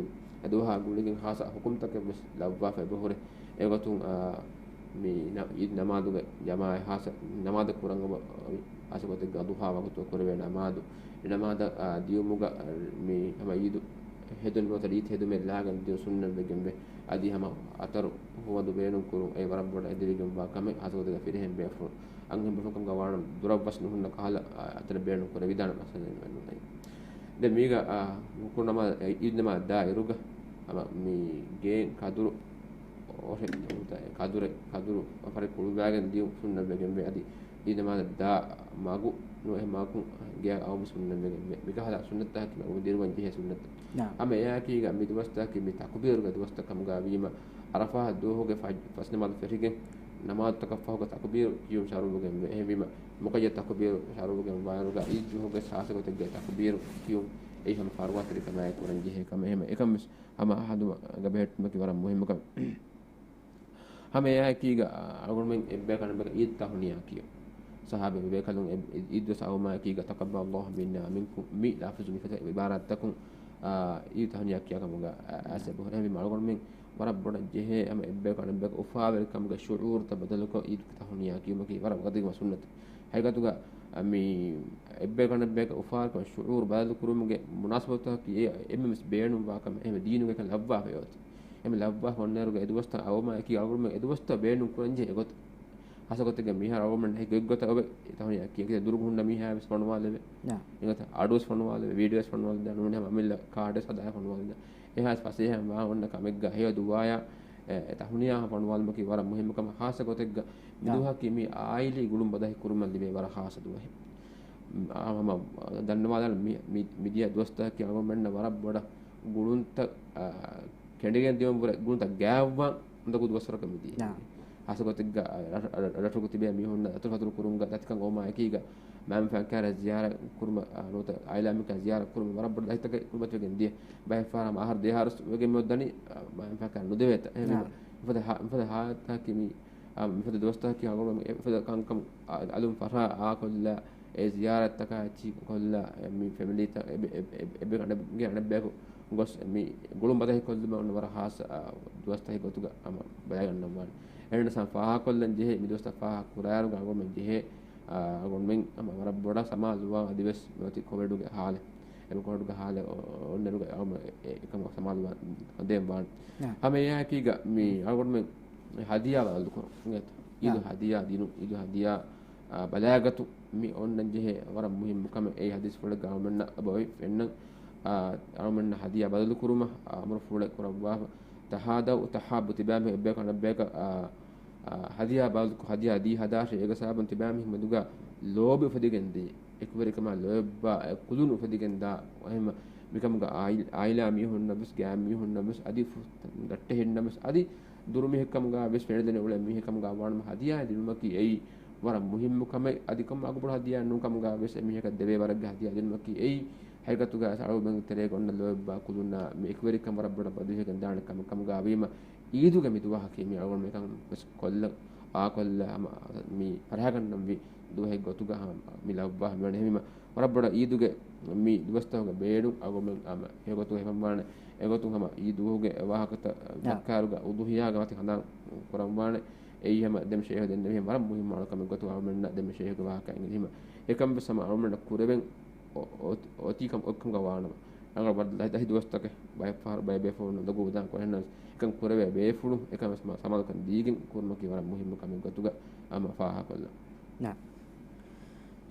އެ ދުވަހާ ގުޅިގެން ޚާއްޞަ ޙުކުމްތަކެއް ވެސް ލައްވާފަ އެބަހުރޭ. އެގޮތުން، އާ، މި ނަ-، ޢީދު ނަމާދުގެ ޖަމާޢަތް ޚާއްޞަ ނަމާދަށް ކުރަން އޮތް ޚާއްޞަ ގޮތެއްގަ އަޟްޙާ ވަގުތު ކުރެވޭ ނަމާދު، އެ ނަމާދަށް، އާ، ދިޔުމުގަ، އާ، މި ހަމަ ޢީދު ހެދުން ނުވަތަ ރީތި ހެދުމެއް ލާގެން ދިޔުން ސުންނަތް ވެގެންވޭ. އަދި ހަމަ އަތަރު ހުވަދު ބޭނުން ކުރުން އެ ވަރަށް ބޮޑަށް އެދެވިގެންވާ ކަމެއް. ޚާއްޞަ ގޮތެއްގަ ފިރިހެން ބޭފުޅުން އަންހެން ބޭފުޅުން ކަމުގަ ވާނަމަ ދުރަށް ވެސް ނުހުންނަ ކަހަލަ، އާ، އަތަރެއް ބޭނުން ކުރެވިދާނެ މައްސަލައެއް ނޫން. ދެން މީގަ، އާ، ހުކުރު ނަމާ-، ޢީދު ނަމާދު ދާ އިރުގަ ހަމަ މި ގޭން ކަދުރު އޮށެއް، ކަދުރެއް، ކަދުރު ފަރެއް ކުޅުވާގެން ދިޔުން ސުންނަތް ވެގެންވޭ. އަދި ޢީދު ނަމާދު ދާ މަގު ނުވެ މަގު ގެއަށް އައުމު ސުންނަތް ވެގެންވޭ. މިކަހަލަ ސުންނަތްތަކަކީ މަގު ދިރުމަށް ޖެހޭ ސުންނަތްތައް. ނާ. ހަމަ އެއާއެކީގަ މި ދުވަސްތަކަކީ މި ތަކުބީރުގެ ދުވަސްތައް ކަމުގަ ވީމަ، ޢަރަފާތް ދުވަހުގެ ފަ-، ފަސް ނަމާދު ފެށިގެން ނަމާދުތަކަށްފަހުގަ ތަކުބީރު ކިޔުން ޝަރުޢުވެގެންވޭ. އެހެންވީމަ، މުޤައްޔަދު ތަކުބީރު ޝަރުޢުވެގެންވާއިރުގަ ޢީދު ދުވަހުގެ ޚާއްޞަ ގޮތެއްގަ ތަކުބީރު ކިޔުން އެއީ ހަމަ ފަރުވާތެރިކަމާއެކު ކުރަންޖެހޭ ކަމެއް. އެހެން އެކަންވެސް ހަމަ އަހަދު އަނގަބެހެއްޓުމަކީ ވަރަށް މުހިއްމު ކަމެއް. ހަމަ އެއާއެކީގަ އަޅުގަނޑުމެން އެއްބަޔަކު އަނެއްބަޔަކަށް ޢީދު ތަހުނިޔާ ކިޔަން. ޞަޙާބީން ބޭކަލުން އެ-، އެ-، ޢީދު ދުވަސް އައުމާއެކީގަ تقبل الله منا ومنكم މި ލަފުޒު މިފަދަ ޢިބާރާތްތަކުން، އާ، ޢީދު ތަހުނިޔާ ކިޔާ ކަމުގަ، އާ، އައިސް އެބަހުރޭ. އެހެންވީމަ އަޅުގަނޑުމެން ވަރަށް ބޮޑަށް ޖެހޭ ހަމަ އެއްބަޔަކު އަނެއްބަޔަކަށް އުފާވެރިކަމުގެ ޝުޢޫރުތައް ބަދަލުކޮށް ޢީދު ތަހުނިޔާ ކިޔުމަކީ ވަރަށް ވަގުތުގެ ސުންނަތެއް. ހަގީގަތުގަ، އަ، މި އެއްބަޔަކު އަނެއްބަޔަކަށް އުފާވެރިކަމުގެ ޝުޢޫރު ބަދަލުކުރުމުގެ މުނާސަބަތަކީ އެ އެންމެންވެސް ބޭނުންވާ ކަމެއް. އެހެން ދީނުގައި ކަން ލައްވާފައި އޮތީ. އެންމެ ލައްވާފަ އޮންނައިރުގަ އެ ދުވަސްތައް އައުމާއެކީ އަޅުގަނޑުމެން އެ ދުވަސްތައް ބޭނުން ކުރަންޖެހޭ ގޮތަށް. ޚާއްޞަ ގޮތެއްގަ މިހާރު އަޅުގަނޑުމެން އެ ގޮތްގޮތަށް އޮވެ ތަހުނިޔާ ކިޔަން. ދުރުގަ ހުންނަ މީހާވެސް ފޮނުވާލެވޭ. ނާ. އެގޮތަށް އަޑުވެސް ފޮނުވާލެވޭ، ވީޑިއޯވެސް ފޮނުވާލެވޭ. ނޫނީ ހަމަ އަމިއްލަ ކާޑެއް ހަދާ ފޮނުވާލެވޭ. އެހާ ފަސޭހައިން ވާ އޮންނަ ކަމެއްގަ ހެޔޮ ދުޢާއާ، އެ، އެ ތަހުނިޔާ ފޮނުވާލުމަކީ ވަރަށް މުހިއްމު ކަމެއް. ޚާއްޞަ ގޮތެއްގަ މި ދުވަހަކީ މި އާއިލީ ގުޅުން ބަދަހި ކުރުމަށް ލިބޭ ވަރަށް ޚާއްޞަ ދުވަހެއް. އާ، ހަމަ ދަންނަވާލާނަން މި، މި، މިދިޔަ ދުވަސްތަކަކީ އަޅުގަނޑުމެންނަށް ވަރަށް ބޮޑަށް ގުޅުންތައް، އާ، ކެނޑިގެން ދިޔުމަށްވުރެ ގުޅުންތައް ގާތްވާން އުނދަގޫ ދުވަސްވަރަކަށް މިދިޔަ. ނާ. ޚާއްޞަ ގޮތެއްގަ، އަ، ރަ-، ރަ-، ރަށުގަ ތިބޭ މީހުންނަށް އަތުރުފަތުރު ކުރުމުގަ ދަތިކަން އޮވުމާ އެކީގަ، މައިންބަފައިން ކައިރިއަށް ޒިޔާރަތް ކުރުމަށް، އަ، ނުވަތަ އާއިލާ މީހުންނަށް ޒިޔާރަތް ކުރުމަށް ވަރަށް ބޮޑަށް ދަތިތަކެއް ކުރިމަތިވެގެން ދިޔަ. ބައެއް ފަހަރަށް އަހަރު ދެއަހަރު ވެގެން މިއޮތް ދަނީ، އަ، މައިންބަފައިން ކައިރިއަށް ނުދެވޭތަ. އެހެންވީމަ، ނާ. މިފަދަ ހާ-، މިފަދަ ހާލަތަކީ މި، އަ، މިފަދަ ދުވަސްތަކަކީ އަޅުގަނޑު އެ ފަދަ ކަންކަމު، އަ، އަލުން ފަށާ އާކޮށްލާ، އެ ޒިޔާރަތްތަކާ އެއްޗިހި ކޮށްލާ، އެ މި ފެމިލީތައް އެ-، އެ-، އެ-، އެއްބަޔަކު އަނެއް-، އަނެއްބަޔަކު ގޮސް މި ގުޅުން ބަދަހިކޮށްލުމަށް އޮންނަ ވަރަށް ހާއްސަ، އާ، ދުވަސްތަކެއް ގޮތުގަ ހަމަ ބަލައިގަންނަވާނެ. އެހެން ސަމް ފާހަގަކޮށްލަން ޖެހޭ މި ދުވަސްތައް ފާހަގަ ކުރާއިރުގަ އަޅުގަނޑުމެން ޖެހޭ، އާ، އަޅުގަނޑުމެން ހަމަ ވަރަށް ބޮޑަށް ސަމާލުވާ އަދިވެސް މިއޮތީ ކޮވިޑުގެ ހާލެއް. އެ ކޮވިޑުގެ ހާލެއް އޮ-، އޮންނައިރުގަ އަޅުގަނޑު އެ-، އެކަމަށް ސަމާލުވާ ހަނދެއް ވާނެ. ހަމަ އެއާއެކީގަ މި އަޅުގަނޑުމެން ހަދިޔާ ބަދަލުކުރުން. އިނގޭތަ؟ އީދު ހަދިޔާ ދިނުން، އީދު ހަދިޔާ އާ، ބަލާގަތު މި އޮންނަން ޖެހޭ ވަރަށް މުހިއްމު ކަމެއް. އެއީ ޙަދީޘްފުޅެއްގަ އަޅުމެންނަށް އެބައޮތް ފެންނަން، އާ، އަޅުމެންނަށް ހަދިޔާ ބަދަލުކުރުމަށް އަމުރުފުޅެއް ކުރައްވާފަ. ތަހާދައު ތަހާއްބު، ތިބާމީހުން އެއްބަޔަކު އަނެއްބަޔަކަށް، އާ، އާ، ހަދިޔާ ބަދަލު، ހަދިޔާ ދީ ހަދާށޭ. އޭގެ ސަބަބުން ތިބާމީހުން މެދުގަ ލޯބި އުފެދިގެން ދިޔަ، އެކުވެރިކަމާ ލޯތްބާ އެ ކުލުން އުފެދިގެން ދާ. އެހެންމަ މިކަމުގަ އާއިލް-، އާއިލާ މީހުންނަށް ވެސް، ގާތް މީހުންނަށް ވެސް، އަދި ފު-، ދައްޓެހިންނަށް ވެސް، އަދި ދުރުމިހެއްކަމުގަ ވެސް ފެނިދެނެ އުޅޭ މީހެއްކަމުގަ ވާނަމަ، ހަދިޔާ ދިނުމަކީ އެއީ ވަރަށް މުހިއްމު ކަމެއް. އަދި ކޮންމެ އަގުބޮޑު ހަދިޔާއެއް ނޫންކަމުގަ ވެސް އެމީހަކަށް ދެވޭ ވަރަށްގެ ހަދިޔާ ދިނުމަކީ އެއީ ހަގީގަތުގަ އަޅުގަނޑުމެންގެ ތެރޭގަ އޮންނަ ލޯތްބާ ކުލުންނާ މި އެކުވެރިކަން ވަރަށް ބޮޑަށް ބަދިވެގެން ދާނެ ކަމެއް ކަމުގަ ވީމަ، އީދުގެ މި ދުވަހަކީ މި އަޅުގަނޑު މިކަން ވެސް ކޮށްލަން، އާކޮށްލަ ހަމަ މި ފަރިހަގަންނަންވީ ދުވަހެއް ގޮތުގަ ހަމަ މި ލައްވާ ހަމަ ވަނީ. އެހެންވީމަ، ވަރަށް ބޮޑަށް އީދުގެ މި ދުވަސްތަކުގެ ބޭނުން އަޅުގަނޑުމެން ހަމަ އެގޮތުގަ ހިފަންވާނެ. އެގޮތުން ހަމަ އީދު ދުވަހުގެ ވާހަކަތައް ދައްކާއިރުގަ އުޟުޙިޔާގެ މަތި ހަނދާން ކުރަންވާނެ. އެއީ ހަމަ ދެންމެ ޝޭޚު ދެންނެވި ހަމަ ވަރަށް މުހިއްމު އަޅުކަމެއް ގޮތުގަ އަޅުގަނޑުމެންނަށް ދެންމެ ޝޭޚުގެ ވާހަކަ އެނގިލީމަ. އެކަން ވެސް ހަމަ އަޅުގަނޑުމެންނަށް ކުރެވެން އޮ-، އޮތީ ކަމަކަށް އޮތްކަމުގަ ވާނަމަ، ރަނގަޅު ވަރަށް ދަ-، ދަހި ދުވަސްތަކެއް ބައެއް ފަހަރު ބައެއް ބޭފުޅުން ލޮގު އުދާން ކުރެހެންނަމަވެސް، އެކަން ކުރެވޭ ބޭފުޅުން އެކަން ވެސް މަ-، ސަމާލުކަން ދީގެން ކުރުމަކީ ވަރަށް މުހިއްމު ކަމެއް ގޮތުގަ ހަމަ ފާހަގަކޮށްލަން. ނާ.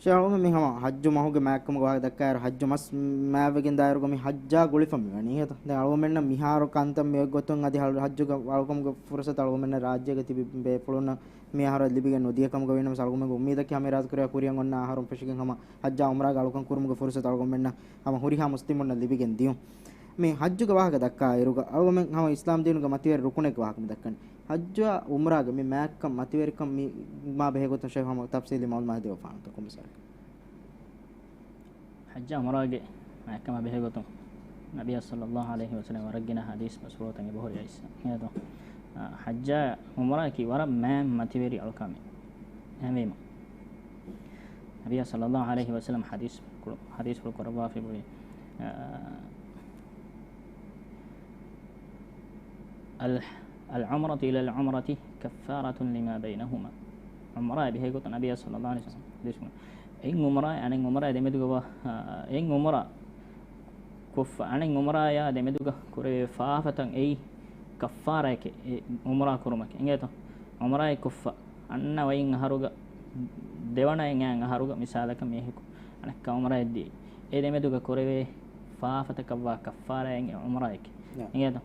ޝޭޚް އަޅުގަނޑު މި ހަމަ ޙައްޖު މަހުގެ މާތްކަމުގެ ވާހަކަ ދައްކާއިރު، ޙައްޖު މަސް މާތްވެގެން ދާއިރުގަ މި ޙައްޖާ ގުޅިފަ މިވަނީ އިނގޭތަ؟ ދެން އަޅުގަނޑުމެންނަށް މިހާރު ކަންތައް މި ގޮތުން އަދި ޙައް-، ޙައްޖުގެ އަޅުކަމުގެ ފުރުޞަތު އަޅުގަނޑުމެންނަށް ރާއްޖޭގަ ތިބި ބޭފުޅުންނަށް މި އަހަރަށް ލިބިގެން ނުދިޔަ ކަމުގަ ވީނަމަވެސް، އަޅުގަނޑުމެންގެ އުއްމީދަކީ ހަމަ އިރާދަކުރެއްވިޔާ ކުރިއަށް އޮންނަ އަހަރުން ފެށިގެން ހަމަ ޙައްޖާ ޢުމްރާގެ އަޅުކަން ކުރުމުގެ ފުރުޞަތު އަޅުގަނޑުމެންނަށް ހަމަ ހުރިހާ މުސްލިމުންނަށް ލިބިގެން ދިޔުން. މި ޙައްޖުގެ ވާހަކަ ދައްކާ އިރުގަ އަޅުގަނޑުމެން ހަމަ އިސްލާމް ދީނުގެ މަތިވެރި ރުކުނެއްގެ ވާހަކަ މި ދައްކަނީ. ޙައްޖާ ޢުމްރާގެ މި މާތްކަން މަތިވެރިކަން މި މާ ބެހޭ ގޮތުން ޝޭޚް ހަމަ ތަފްޞީލީ މަޢުލޫމާތު ދެއްވާނެތޯ ކޮންމެސް ވަރަކަށް؟ ޙައްޖާ ޢުމްރާގެ މާތްކަމާ ބެހޭ ގޮތުން ނަބިއްޔާ ޞައްލައްލާހު ޢަލައިހި ވަސައްލަމަ ވަރަށް ގިނަ ޙަދީޘް ބަސްފުޅުތައް އެބަހުރި އައިސް. އެހެންތޯ؟ އަ، ޙައްޖާ ޢުމްރާއަކީ ވަރަށް މާތް މަތިވެރި އަޅުކަމެއް. އެހެންވީމަ، ނަބިއްޔާ ޞައްލައްލާހު ޢަލައިހި ވަސައްލަމަ ޙަދީޘް ކުޅު-، ޙަދީޘްފުޅު ކުރައްވާފައި ބުރި، އަ، އަލް-، العمرة إلى العمرة كفارة لما بينهما. ޢުމްރާ އެބަހޭ ގޮތުން ނަބިއްޔާ ޞައްލައްލާހު ޢަލައިހި ވަސައްލަމަ ޙަދީޘް ކުރައްވާ. އެއް ޢުމްރާ އަނެއް ޢުމްރާ ދެމެދުގަ ވާ، އަ، އެއް ޢުމްރާ ކޮށްފަ، އަނެއް ޢުމްރާޔާ ދެމެދުގަ ކުރެވޭ ފާފަތައް އެއީ ކައްފާރާއެކޭ، އެ ޢުމްރާ ކުރުމަކީ. އިނގޭތޯ؟ ޢުމްރާއެއް ކޮށްފަ، އަންނަ ވައިން އަހަރުގަ، ދެވަނަ އެނގޭ އަހަރުގަ މިސާލަކަށް މީހަކު އަނެއްކާ ޢުމްރާއެއް ދިޔައީ. އެ ދެމެދުގަ ކުރެވޭ ފާފަތަކަށްވާ ކައްފާރާއެއް ޢުމްރާއެކޭ. އިނގޭތޯ؟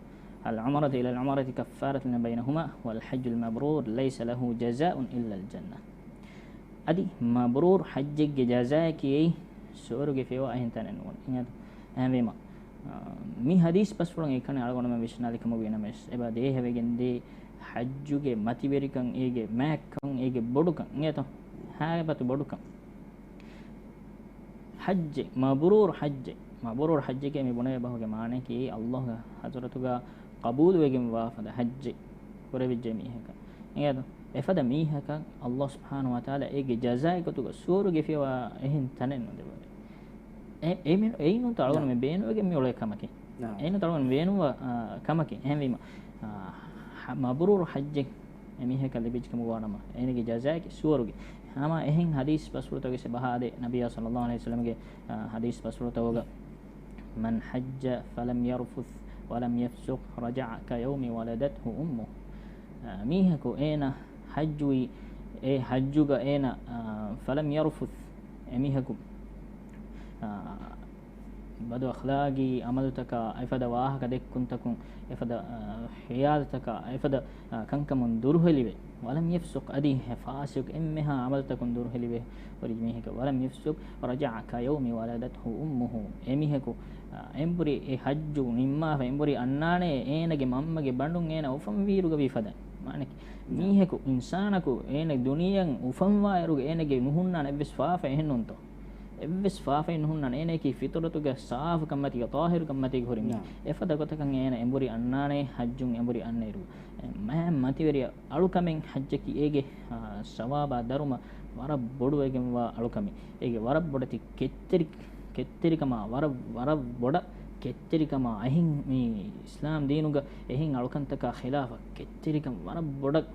العمرة إلى العمرة كفارة لما بينهما والحج المبرور ليس له جزاء إلا الجنة. އަދި މަބްރޫރު ޙައްޖެއްގެ ޖަޒާއަކީ އެއީ ސުވަރުގެ ފިޔަވާ އެހެން ތަނެއް ނޫން. އެހެންވީމަ، އާ، މި ޙަދީޘް ބަސްފުޅުން އެކަނި އަޅުގަނޑުމެން ވިސްނާލި ކަމަށް ވީނަމަވެސް، އެބަ ދޭހަވެގެން ދޭ ޙައްޖުގެ މަތިވެރިކަން، އޭގެ މާތްކަން، އޭގެ ބޮޑުކަން، އިނގޭތޯ؟ ހައިބަތު ބޮޑުކަން. ޙައްޖެއް، މަބްރޫރު ޙައްޖެއް. މަބްރޫރު ޙައްޖެކޭ މި ބުނެވޭ ބަހުގެ މާނައަކީ އައްލާހުގެ ޙަޟްރަތުގަ ޤަބޫލުވެގެންވާ ފަދަ ޙައްޖެއް ކުރެވިއްޖެ މީހަކަށް. އިނގޭތޯ؟ އެފަދަ މީހަކަށް އައްލާހު ސުބްޙާނަހު ވަތަޢާލާ އޭގެ ޖަޒާއެއް ގޮތުގަ ސުވަރުގެ ފިޔަވާ އެހެން ތަނެއް ނުދެވޭ. އެ-، އެ-، އެއީނު ތަޅުގަނޑުމެން ބޭނުންވެގެން މި އުޅޭ ކަމަކީ. އެއީނު ތަޅުގަނޑު ބޭނުންވާ، އާ، ކަމަކީ. އެހެންވީމަ، އާ، މަބްރޫރު ޙައްޖެއް އެމީހަކަށް ލިބިއްޖެ ކަމުގަ ވާނަމަ، އޭނަގެ ޖަޒާއަކީ ސުވަރުގެ. ހަމަ އެހެން ޙަދީޘް ބަސްފުޅުތަކެއް ބަހާދޭ ނަބިއްޔާ ޞައްލައްލާހު ޢަލައިހި ވަސައްލަމަގެ، އާ، ޙަދީޘް ބަސްފުޅުތަކުގަ، من حج فلم يرفث ولم يفسق رجع كيوم ولدته أمه. އާ، މީހަކު އޭނަ ޙައްޖުވީ، އެ ޙައްޖުގަ އޭނަ، އާ، فلم يرفث، އެމީހަކު، އާ، ބަދު އަޚްލާގީ ޢަމަލުތަކާ، އެފަދަ ވާހަކަ ދެއްކުންތަކުން، އެފަދަ، އާ، ހިޔާލުތަކާ، އެފަދަ، އާ، ކަންކަމުން ދުރުހެލިވެ، ولم يفسق، އަދި ފާސިޤު އެންމެހާ ޢަމަލުތަކުން ދުރުހެލިވެ ހުރި މީހަކަށް، ولم يفسق رجع كيوم ولدته أمه، އެމީހަކު، އާ، އެނބުރި އެ ޙައްޖު ނިންމާފަ އެނބުރި އަންނާނެ އޭނަގެ މަންމަގެ ބަނޑުން އޭނަ އުފަންވީއިރުގަ ވީ ފަދަ. މާނައަކީ، މީހަކު، އިންސާނަކު އޭނަ ދުނިޔެއަށް އުފަންވާއިރުގަ އޭނަގެ ނުހުންނާނެ އެއްވެސް ފާފަ އެހެންނޫންތޯ؟ އެއްވެސް ފާފައެއް ނުހުންނާނެ. އޭނައަކީ ފިޠުރަތުގެ ސާފު ކަންމަތީގަ، ޠާހިރު ކަންމަތީގަ ހުރި މީހެއް. އެފަދަ ގޮތަކަށް އޭނަ އެނބުރި އަންނާނެ، ޙައްޖުން އެނބުރި އަންނައިރު. މާތް މަތިވެރި އަޅުކަމެއް ޙައްޖަކީ އޭގެ، އާ، ސަވާބާ ދަރުމަ ވަރަށް ބޮޑުވެގެންވާ އަޅުކަމެއް. އޭގެ ވަރަށް ބޮޑެތި ކެތްތެރި-، ކެތްތެރިކަމާ ވަރަށް، ވަރަށް ބޮޑަށް ކެތްތެރިކަމާ އެހެން މި އިސްލާމް ދީނުގަ އެހެން އަޅުކަންތަކާ ޚިލާފަށް ކެތްތެރިކަން ވަރަށް ބޮޑަށް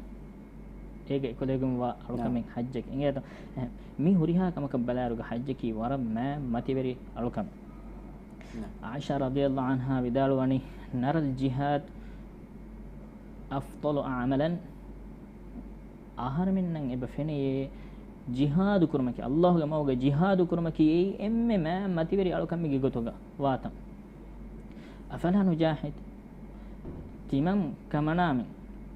އޭގަ އެކުލެވިގެންވާ އަޅުކަމެއް ނާ. ޙައްޖެއް އިނގޭތޯ. އެހެން މި ހުރިހާ ކަމަކަށް ބަލާއިރުގަ ޙައްޖަކީ ވަރަށް މާތް މަތިވެރި އަޅުކަމެއް. ނާ. ޢާއިޝާ ރަޟިޔަﷲ ޢަންހާ ވިދާޅުވަނީ، نرى الجهاد أفضل عملا އަހަރެމެންނަށް އެބަ ފެނެޔޭ، ޖިހާދު ކުރުމަކީ، ﷲގެ މަގުގަ ޖިހާދު ކުރުމަކީ އެއީ އެންމެ މާތް މަތިވެރި އަޅުކަމެއްގެ ގޮތުގަ ވާތަން. أفلا نجاهد؟ ތިމަން ކަމަނާމެން،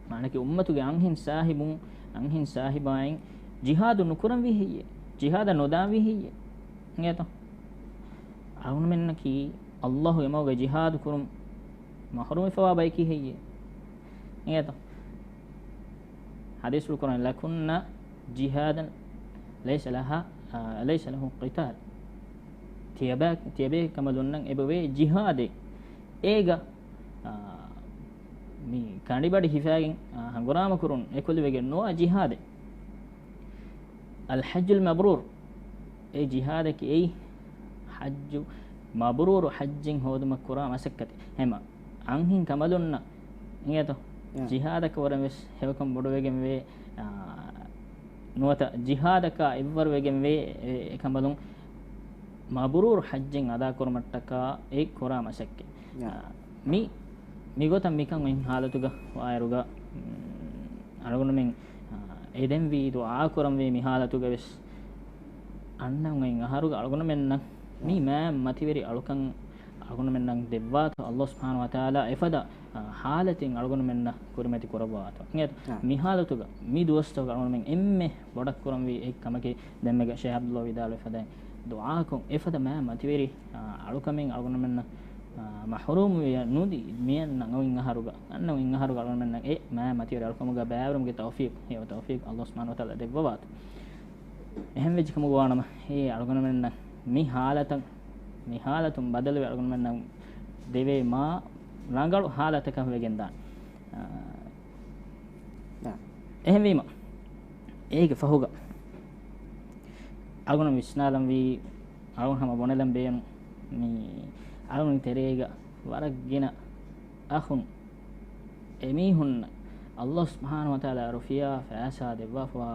މާނަކީ އުއްމަތުގެ އަންހެން ސާހިބުން، އަންހެން ސާހިބާއިން ޖިހާދު ނުކުރަންވީ ހެއްޔޭ؟ ޖިހާދަށް ނުދާންވީ ހެއްޔޭ؟ އިނގޭތޯ؟ އަޅުގަނޑުމެންނަކީ ﷲގެ މަގުގަ ޖިހާދު ކުރުން މަޙްރޫމްވެފަވާ ބަޔަކީ ހެއްޔޭ؟ އިނގޭތޯ؟ ޙަދީޘްފުޅު ކުރަން، لكن جهادا ليس لها، އާ، ليس له قتال. ތިޔަބަ-، ތިޔަބޭކަނބަލުންނަށް އެބަވޭ ޖިހާދެއް. އޭގަ، އާ، މި ކަނޑިބަޑި ހިފާގެން، އާ، ހަނގުރާމަ ކުރުން އެކުލެވިގެން ނުވާ ޖިހާދެއް. الحج المبرور، އެ ޖިހާދަކީ އެއީ ޙައްޖު މަބްރޫރު، ޙައްޖެއް ހޯދުމަށް ކުރާ މަސައްކަތެއް. ހަމަ އަންހެން ކަނބަލުންނަށް އިނގޭތޯ؟ އާ. ޖިހާދަކަށް ވަރަށް ވެސް ހެޔޮކަން ބޮޑުވެގެންވޭ، އާ، ނުވަތަ ޖިހާދަކާ އެއްވަރުވެގެންވޭ އެ، އެ ކަނބަލުން މަބްރޫރު ޙައްޖެއް އަދާކުރުމަށްޓަކާ އެ ކުރާ މަސައްކަތް. އާ. އާ، މި، މިގޮތަށް މިކަން އޮތް ޙާލަތުގަ ވާއިރުގަ، މް، އަޅުގަނޑުމެން، އާ، އެދެންވީ ދުޢާ ކުރަންވީ މި ޙާލަތުގަ ވެސް އަންނަ އޮތް އަހަރުގަ އަޅުގަނޑުމެންނަށް މި އާ. މާތް މަތިވެރި އަޅުކަން އަޅުގަނޑުމެންނަށް ދެއްވާތޯ، ﷲ ސުބްޙާނަހޫ ވަތަޢާލާ އެފަދަ، އާ، ޙާލަތެއް އަޅުގަނޑުމެންނަށް ކުރިމަތި ކުރައްވާތޯ. އިނގޭތޯ؟ އާ. މި ޙާލަތުގަ، މި ދުވަސްތަކުގަ އަޅުގަނޑުމެން އެންމެ ބޮޑަށް ކުރަންވީ އެއް ކަމަކީ، ދެންމެގަ ޝޭޚް ޢަބްދުﷲ ވިދާޅުވި ފަދައިން ދުޢާކޮށް، އެފަދަ މާތް މަތިވެރި، އާ، އަޅުކަމެއް އަޅުގަނޑުމެންނަށް، އާ، މަޙްރޫމްވިޔަ ނުދީ، މިއަންނަ އޮތް އަހަރުގަ، އަންނަ އޮތް އަހަރުގަ އަޅުގަނޑުމެންނަށް އެ މާތް މަތިވެރި އަޅުކަމުގަ ބައިވެރިވުމުގެ ތައުފީޤު، ހެޔޮ ތައުފީޤު ﷲ ސުބްޙާނަހޫ ވަތަޢާލާ ދެއްވަވާތޯ. އެހެން ވެއްޖެ ކަމުގަ ވާނަމަ، އެ އަޅުގަނޑުމެންނަށް މި ޙާލަތަށް، މި ޙާލަތުން ބަދަލުވެ އަޅުގަނޑުމެންނަށް ދެވޭ މާ ރަނގަޅު ޙާލަތަކަށް ވެގެންދާނެ. އާ، އާ. އެހެންވީމަ، އޭގެ ފަހުގަ އަޅުގަނޑު ވިސްނާލަންވީ، އަޅުގަނޑު ހަމަ ބުނެލަން ބޭނުން، މި އަޅުގަނޑު ތެރޭގަ ވަރަށް ގިނަ އަޚުން، އެމީހުންނަށް ﷲ ސުބްޙާނަހޫ ވަތަޢާލާ ރުފިޔާ ފައިސާ ދެއްވާފަވާ،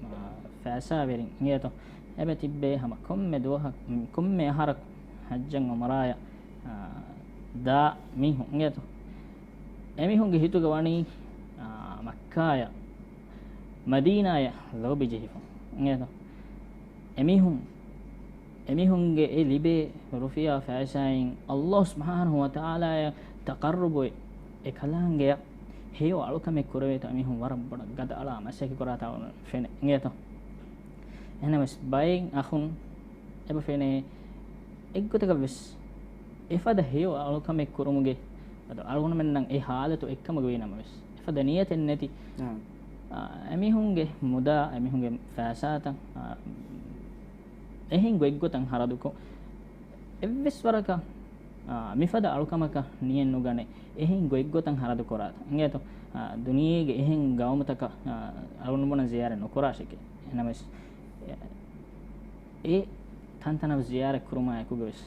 އާ، ފައިސާވެރިން އިނގޭތޯ؟ އެބަ ތިއްބޭ ހަމަ ކޮންމެ ދުވަހަކު، ކޮންމެ އަހަރަކު ޙައްޖަށް ޢުމްރާޔަށް، އާ، ދާ މީހުން އިނގޭތޯ؟ އެމީހުންގެ ހިތުގަ ވަނީ، އާ، މައްކާޔަށް މަދީނާޔަށް ލޯބި ޖެހިފަ އިނގޭތޯ؟ އެމީހުން، އެމީހުންގެ އެ ލިބޭ ރުފިޔާ ފައިސާއިން ﷲ ސުބްޙާނަހޫ ވަތަޢާލާއަށް ތަޤައްރުބުވެ، އެކަލާނގެއަށް ހެޔޮ އަޅުކަމެއް ކުރެވޭތޯ، އެމީހުން ވަރަށް ބޮޑަށް ގަދައަޅާ މަސައްކަތް ކުރާތާ ފެނޭ އިނގޭތޯ؟ އެހެނަސް ބައެއް އަޚުން އެބަ ފެނޭ އެއްގޮތަކަށް ވެސް އެފަދަ ހެޔޮ އަޅުކަމެއް ކުރުމުގެ އަދު އަޅުގަނޑުމެންނަށް އެ ޙާލަތު އެއްކަމުގަ ވީނަމަވެސް، އެފަދަ ނިޔަތެއް ނެތި، އާ. އާ، އެމީހުންގެ މުދާ، އެމީހުންގެ ފައިސާތައް، އާ، އެހެން ގޮތްގޮތަށް ހަރަދުކޮށް، އެއްވެސް ވަރަކަށް، އާ، މިފަދަ އަޅުކަމަކަށް ނިޔަތް ނުގަނެ، އެހެން ގޮތްގޮތަށް ހަރަދު ކުރާތަ އިނގޭތޯ؟ އާ، ދުނިޔޭގެ އެހެން ގައުމުތަކަށް، އާ، އަޅުގަނޑު ބުނަން ޒިޔާރަތް ނުކުރާށެކޭ. އެހެނަމަވެސް، އެ ތަންތަނަށް ޒިޔާރަތް ކުރުމާ އެކުގަވެސް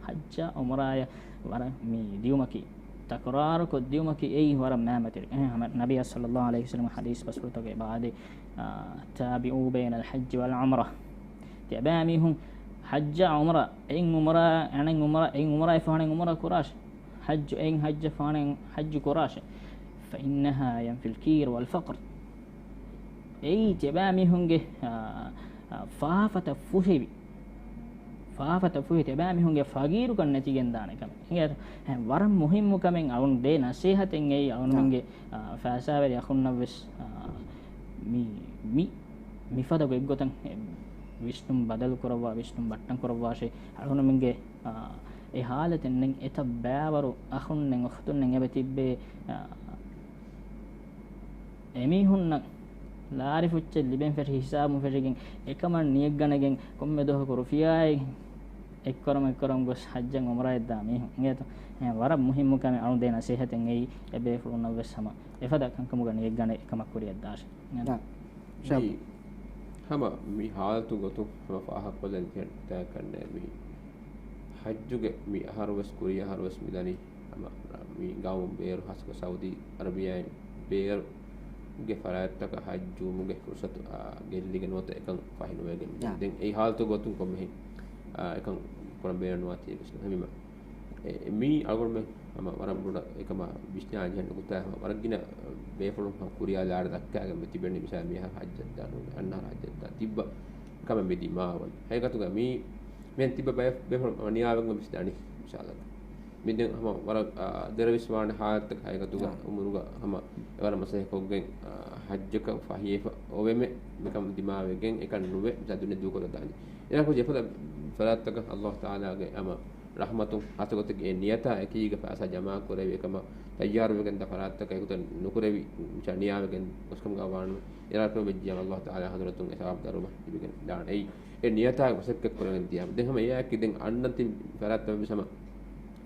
ޙައްޖާ ޢުމްރާޔަށް ވަރަށް މި ދިޔުމަކީ، ތަކުރާރުކޮށް ދިޔުމަކީ އެއީ ވަރަށް މާ މަތިވެރި. އެހެން ހަމަ ނަބިއްޔާ ޞައްލައްލާހު ޢަލައިހި ވަސައްލަމަ ޙަދީޘް ބަސްފުޅުތަކުގެ އިބާދެ، އާ، تابعوا بين الحج والعمرة. ތިޔަބައިމީހުން ޙައްޖާ ޢުމްރާ، އެއިން ޢުމްރާ، އެއިން ޢުމްރާ، އެއިން ޢުމްރާ ފަހަނެއް ޢުމްރާ ކުރާށެ. ޙައްޖު، އެއިން ޙައްޖަށް ފާނެ ޙައްޖު ކުރާށެ. فإنها ينفي الكير والفقر. އެއީ ތިޔަބައިމީހުންގެ، އާ، އާ، ފާފަތައް ފުހެވި. ފާފަތައް ފުހެވި ތިޔަބައިމީހުންގެ ފަގީރުކަން ނެތިގެންދާނެ ކަމެއް. އިނގޭތަ؟ އެ، ވަރަށް މުހިއްމު ކަމެއް އަޅުން ދޭ ނަސޭހަތެއް އެއީ އަޅުންގެ، އާ، ފައިސާވެރި އަޚުންނަށްވެސް، އާ، މި، މި، މިފަދަ ގޮތްގޮތަށް ވިސްނުން ބަދަލު ކުރައްވާ، ވިސްނުން ބައްޓަން ކުރައްވާށޭ. އަޅުންމެންގެ، އާ، އެ ހާލަތެއް ނެތް އެތައް ބައިވަރު އަޚުންނެއް އުޚްތުންނެއް އެބަ ތިއްބޭ، އާ، އެމީހުންނަށް ލާރިފުއްޗެއް ލިބެން ފެށި ހިސާބުން ފެށިގެން އެކަމަށް ނިޔަތްގަނެގެން ކޮންމެ ދުވަހަކު ރުފިޔާއެއް އެއްކުރަމުން އެއްކުރަމުން ގޮސް ޙައްޖަށް ޢުމްރާއަށް ދާ މީހުން އިނގޭތަ؟ އެ، ވަރަށް މުހިއްމު ކަމެއް އަޅުން ދޭ ނަސޭހަތެއް އެއީ އެބޭފުޅުންނަށްވެސް ހަމަ އެފަދަ ކަންކަމުގަ ނިޔަތްގަނެ އެކަމަށް ކުރިއަށް ދާށޭ. ނާ. ޝާބް. ހަމަ މި ޙާލަތު ގޮތުން ހަމަ ފާހަގަކޮށްލަން ތި-، ތަކަންނޭ މި ޙައްޖުގެ މި އަހަރު ވެސް، ކުރީ އަހަރު ވެސް މި ދަނީ ހަމަ މި ގައުމު ބޭރު، ހާއްސަކޮށް ސައުދީ އަރަބިއާއިން ބޭރުގެ ފަރާތްތަކަށް ޙައްޖުވުމުގެ ފުރުޞަތު، އާ، ގެއްލިގެން ނުވަތަ އެކަން ފަހި ނުވެގެން މި ދެން. ދެން އެއީ ޙާލަތުގެ ގޮތުން ކޮންމެހެން، އާ، އެކަން ކުރަން ބޭނުން ނުވާތީ ވެސް ނޫން. ހަމަ އެ، މީ އަޅުގަނޑުމެން ހަމަ ވަރަށް ބޮޑަށް އެކަމާ ވިސްނާ ޖެހޭ ނުކުތާ ހަމަ ވަރަށް ގިނަ ބޭފުޅުން ހަމަ ކުރިއަށް ލާރި ދައްކާގެން މި ތިބެނީ. މިސާލަށް މިހާރު ޙައްޖަށް ދާން ނޫން، އަންނަ ޙައްޖަށް ދާން ތިއްބަ ކަމެއް މި ދިމާވަނީ. ހަގީގަތުގަ މީ މިހެން ތިއްބަ ބޭ-، ބޭފުޅުން ނިޔާވެގެން ވެސް ދާނީ މިސާލަކަށް. މި ދެން ހަމަ ވަރަށް، އާ، ދެރަވެސް ވާނެ ޙާލަތަކަށް ހަގީގަތުގަ އާ. އުމުރުގަ ހަމަ އެވަރަށް މަސައްކަތްކޮށްގެން، އާ، ޙައްޖަކަށް ފަހިވެފަ އޮވެމެ މިކަން ދިމާވެގެން އެކަން ނުވެ މިސާ ދުނިޔެ ދޫކޮށްލަދާނީ. އޭނާ ކުރި އެފަދަ ފަރާތްތަކަށް ﷲ ތަޢާލާގެ ހަމަ ރަޙްމަތުން ހާއްސަގޮތެއްގެ އެ ނިޔަތާ އެކީގަ ފައިސާ ޖަމާކުރެވި އެކަމަށް ތައްޔާރުވެގެންދާ ފަރާތްތަކަށް އެގޮތަށް ނުކުރެވި ނިޔާވެގެން ގޮސްކަމުގަ ވާނަމަ، އޭނާ ކުރި ވެއްޖިއްޔާ ﷲ ތަޢާލާ ޙަޟްރަތުން އެ ސަވާބު ދަރުމަ ލިބިގެން ދާނެ. އެއީ އެ ނިޔަތާގެ މަސައްކަތް ކުރެވެން ދިޔާމަ. ދެން ހަމަ އެއާއެކީ ދެން އަންނަ ތިން ފަރާތްތައް ވެސް ހަމަ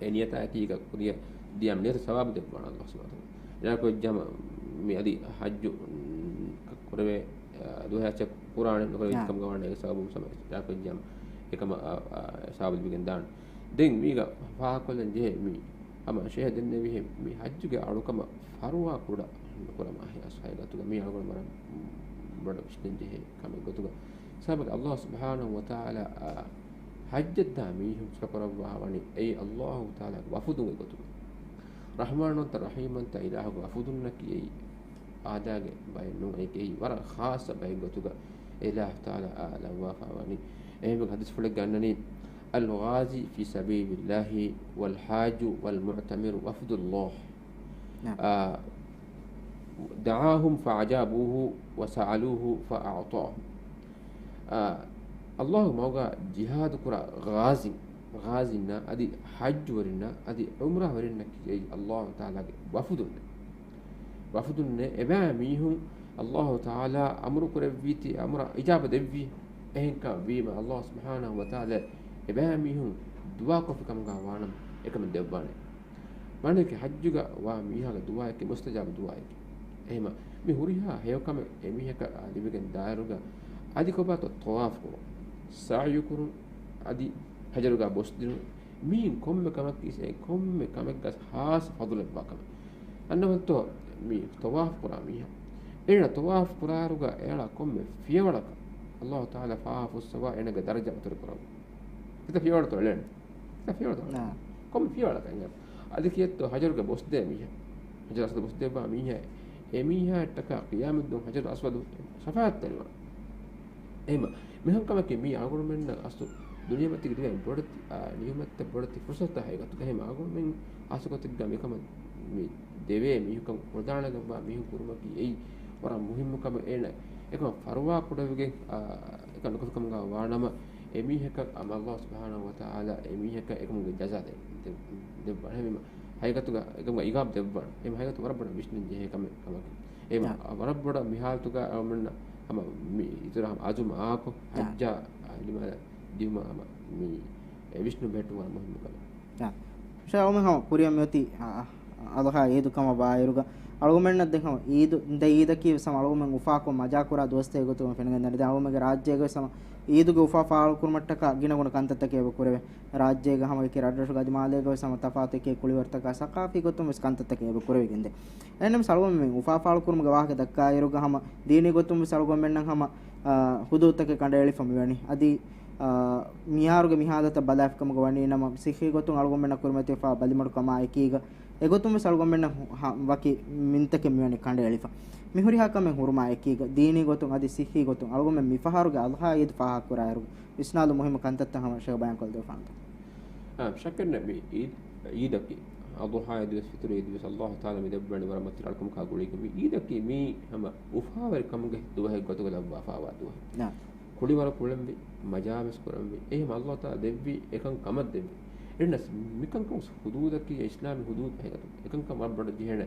އެ ނިޔަތާ އެކީގަ ކުރިއަށް ދިޔާމަ ނިޔަތަށް ސަވާބު ދެއްވާނެ ﷲ ސުބްޙާނަހޫ ވަތަޢާލާ. އޭނާ ކުރި ވެއްޖިއްޔާ ހަމަ މި އަދި ޙައްޖު، އުން، ކުރެވޭ، އާ، ދުވަހެއް ކުރާނެ ނުކުރެވި ނާ. ކަމުގަ ވާނެ އޭގެ ސަބަބުން ސަމަ-، އޭނާ ކުރި ވެއްޖިއްޔާ ހަމަ އެކަމަށް، އާ، އާ، ސަވާބު ލިބިގެން ދާނެ. ދެން މީގަ ފާހަގަކޮށްލަން ޖެހޭ މި ހަމަ ޝޭޚް ދެންނެވިހެން މި ޙައްޖުގެ އަޅުކަމަށް ފަރުވާ ކުޑަ ނުކުރަމާ ހިޔާސް ހަގީގަތުގަ މީ އަޅުގަނޑު ވަރަށް ބޮޑަށް ވިސްނަން ޖެހޭ ކަމެއް ގޮތުގަ. ސަބަބަކީ ﷲ ސުބްޙާނަހޫ ވަތަޢާލާ، އާ، ޙައްޖަށްދާ މީހުން ސިފަކުރައްވާ ވަނީ އެއީ ﷲ ތަޢާލާގެ ވަފުދުންގެ ގޮތުގަ. ރަޙްމާންވަންތަ ރަޙީމްވަންތަ އިލާހުގެ ވަފުދުންނަކީ އެއީ އާދައިގެ ބައެއް ނޫން، އެއީ ވަރަށް ޚާއްޞަ ބައެއް ގޮތުގަ އެ އިލާހު ތަޢާލާ، އާ، ލައްވާފަ ވަނީ. އެހެންވެ ޙަދީޘްފުޅެއްގަ އަންނަނީ، الغازي في سبيل الله والحاج والمعتمر وفد الله. ނާ. އާ، دعاهم فأجابوه وسألوه فأعطاهم. އާ، ﷲ ގެ މަގުގަ ޖިހާދު ކުރާ ޣާޒީން، ޣާޒީންނާ އަދި ޙައްޖުވެރިންނާ އަދި ޢުމްރާވެރިންނަކީ އެއީ ﷲ ތަޢާލާގެ ވަފުދުންނޭ. ވަފުދުންނޭ އެބައިމީހުން ﷲ ތަޢާލާ އަމުރު ކުރެއްވީތީ އަމުރަށް އިޖާބަ ދެއްވީ. އެހެންކަމަށް ވީމަ ﷲ ސުބްޙާނަހޫ ވަތަޢާލާ އެބައިމީހުން ދުޢާކޮށްފި ކަމުގަ ވާނަމަ އެކަމެއް ދެއްވާނެ. މާނައަކީ ޙައްޖުގަ ވާ މީހާގެ ދުޢާއަކީ މުސްތަޖާބު ދުޢާއެކޭ. އެހެމަ މި ހުރިހާ ހެޔޮކަމެއް އެމީހަކަށް ލިބިގެން ދާއިރުގަ އަދި ކޮބާތޯ ޠަވާފު ކުރުން، ސަޢްޔު ކުރުން، އަދި ޙަޖަރުގަ ބޮސްދިނުން، މިއިން ކޮންމެ ކަމަކީ އެ ކޮންމެ ކަމެއްގަ ހާއްސަ ފަޟުލެއްވާ ކަމެއް. އަންނަމަންތޯ މި ޠަވާފު ކުރާ މީހާ. އޭނަ ޠަވާފު ކުރާއިރުގަ އޭނަ ކޮންމެ ފިޔަވަޅަކަށް ﷲ ތަޢާލާ ފާހަގަ ފުއްސަވާ އޭނަގެ ދަރަޖަ އުތުރު ކުރަން. ކިތަ ފިޔަވަޅުތޯ އެޅެން؟ ކިތަ ފިޔަވަޅުތޯ އެޅެން؟ ނާ. ކޮން ފިޔަވަޅަކަށް އިނގޭ؟ އަދި ކިޔައްތޯ ހަޖަރުގެ ބޮސްދޭ މީހެއް. ހަޖަރު އަސްވަދު ބޮސްދެއްވާ މީހާ. އެ މީހާއަށްޓަކާ ޤިޔާމަތްދުވަހު ހަޖަރު އަސްވަދު ޝަފާޢަތްތެރިވާނެ. އެހެމަ މިހެން ކަމަކީ މީ އަޅުގަނޑުމެންނަށް އަސްލު ދުނިޔެމަތީގެ ދިވެހި ބޮޑެތި، އާ، ނިޢުމަތްތައް ބޮޑެތި ފުރުޞަތުތައް ހަގީގަތުގަ. އެހެމަ އަޅުގަނޑުމެން ހާއްސަ ގޮތެއްގަ މިކަމަށް މި ދެވޭ މީހަކަށް ހުޅުދާނަގަންވާ މީހުން ކުރުމަކީ އެއީ ވަރަށް މުހިއްމު ކަމެއް. އޭނަ އެކަމަށް ފަރުވާ ކުޑަވެގެން، އާ، އެކަން ނުކޮށްފި ކަމުގަ ވާނަމަ، އެމީހަކަށް އަމަ ﷲ ސުބްޙާނަހޫ ވަތަޢާލާ އެމީހަކަށް އެކަމުގެ ޖަޒާ ދެ-، ދެ-، ދެއްވާނެ. އެހެންވީމަ ހަގީގަތުގަ އެކަމުގަ އިގާބް ދެއްވާނެ. އެހެން ހަގީގަތު ވަރަށް ބޮޑަށް ވިސްނަން ޖެހޭ ކަމެއް ކަމަކީ. އެހެން ވަރަށް ބޮޑަށް މި ހާލަތުގަ އަޅުގަނޑުމެންނަށް ހަމަ މި އިތުރަށް ހަމަ އަޒުމް އާކޮށް، ހައްޖާ ލިމާ ދިޔުމަށް ހަމަ މި ވިސްނުން ބެހެއްޓުން ވަރަށް މުހިއްމު ކަމެއް. އާ. އަޅުގަނޑުމެން ހަމަ ކުރިއަށް މިއޮތީ، އާ، އަޟްޙާ އީދު ކަމަށް ވާއިރުގަ، އަޅުގަނޑުމެންނަށް ދެން ހަމަ އީދު، ދެ އީދަކީ ވެސް ހަމަ އަޅުގަނޑުމެން އުފާކޮށް މަޖާކުރާ ދުވަސްތަކެއް ގޮތުގަ ފެނިގެންދަނީ. ދެން އަޅުގަނޑުމެންގެ ރާއްޖޭގަ ވެސް ހަމަ އީދުގެ އުފާ ފާޅުކުރުމަށްޓަކާ ގިނަގުނަ ކަންތައްތަކެއް އެބަ ކުރެވޭ. ރާއްޖޭގަ ހަމަ އެކި ރަށްރަށުގަ އަދި މާލޭގަ ވެސް ހަމަ ތަފާތު އެކި ކުޅިވަރުތަކާ ސަޤާފީ ގޮތުން ވެސް ކަންތައްތަކެއް އެބަ ކުރެވިގެން ދޭ. އެހެންނަމަވެސް އަޅުގަނޑުމެން އުފާ ފާޅުކުރުމުގެ ވާހަކަ ދައްކާއިރުގަ ހަމަ ދީނީ ގޮތުން ވެސް އަޅުގަނޑުމެންނަށް ހަމަ، އާ، ޙުދޫދުތަކެއް ކަނޑައެޅިފަ މިވަނީ. އަދި، އާ، މިހާރުގެ މި ހާލަތަށް ބަލާފިކަމުގަ ވަނީ ނަމަ، ޞިއްޙީ ގޮތުން އަޅުގަނޑުމެންނަށް ކުރިމަތިވެފާ ބަލިމަޑުކަމާ އެކީގަ، އެގޮތުން ވެސް އަޅުގަނޑުމެންނަށް ހު-، ހަ-، ވަކި މިންތަކެއް މިވަނީ ކަނޑައެޅިފަ. މި ހުރިހާ ކަމެއް ހުރުމާ އެކީގަ، ދީނީ ގޮތުން އަދި ޞިއްޙީ ގޮތުން އަޅުގަނޑުމެން މިފަހަރުގެ އަޟްޙާ ޢީދު ފާހަގަކުރާއިރު، ވިސްނާލުން މުހިއްމު ކަންތައްތައް ހަމަ ޝޭޚް ބަޔާންކޮށްދެވިފާނެތަ؟ އާ، ޝައްކެއް ނެތް މި ޢީދް، ޢީދަކީ، އަޟްޙާ ޢީދުވެސް، ފިޠުރު ޢީދުވެސް، ﷲ ތަޢާލާ މި ދެއްވަނީ ވަރަށް މަތި ރަނގަޅު ކަމަކާ ގުޅިގެން. މި ޢީދަކީ މީ ހަމަ އުފާވެރިކަމުގެ ދުވަހެއް ގޮތުގަ ލައްވާފާވާ ދުވަހެއް. ނާ. ކުޅިވަރު ކުޅެންވި، މަޖާވެސް ކުރަންވި. އެހެން ﷲ ތަޢާލާ ދެއްވި އެކަން ކަމަށް ދެއްވި. އެހެނަސް މިކަންކަން ޙުދޫދަކީ އިސްލާމީ ޙުދޫދު ހަގީގަތު. އެކަންކަން ވަރަށް ބޮޑަށް ޖެހޭނެ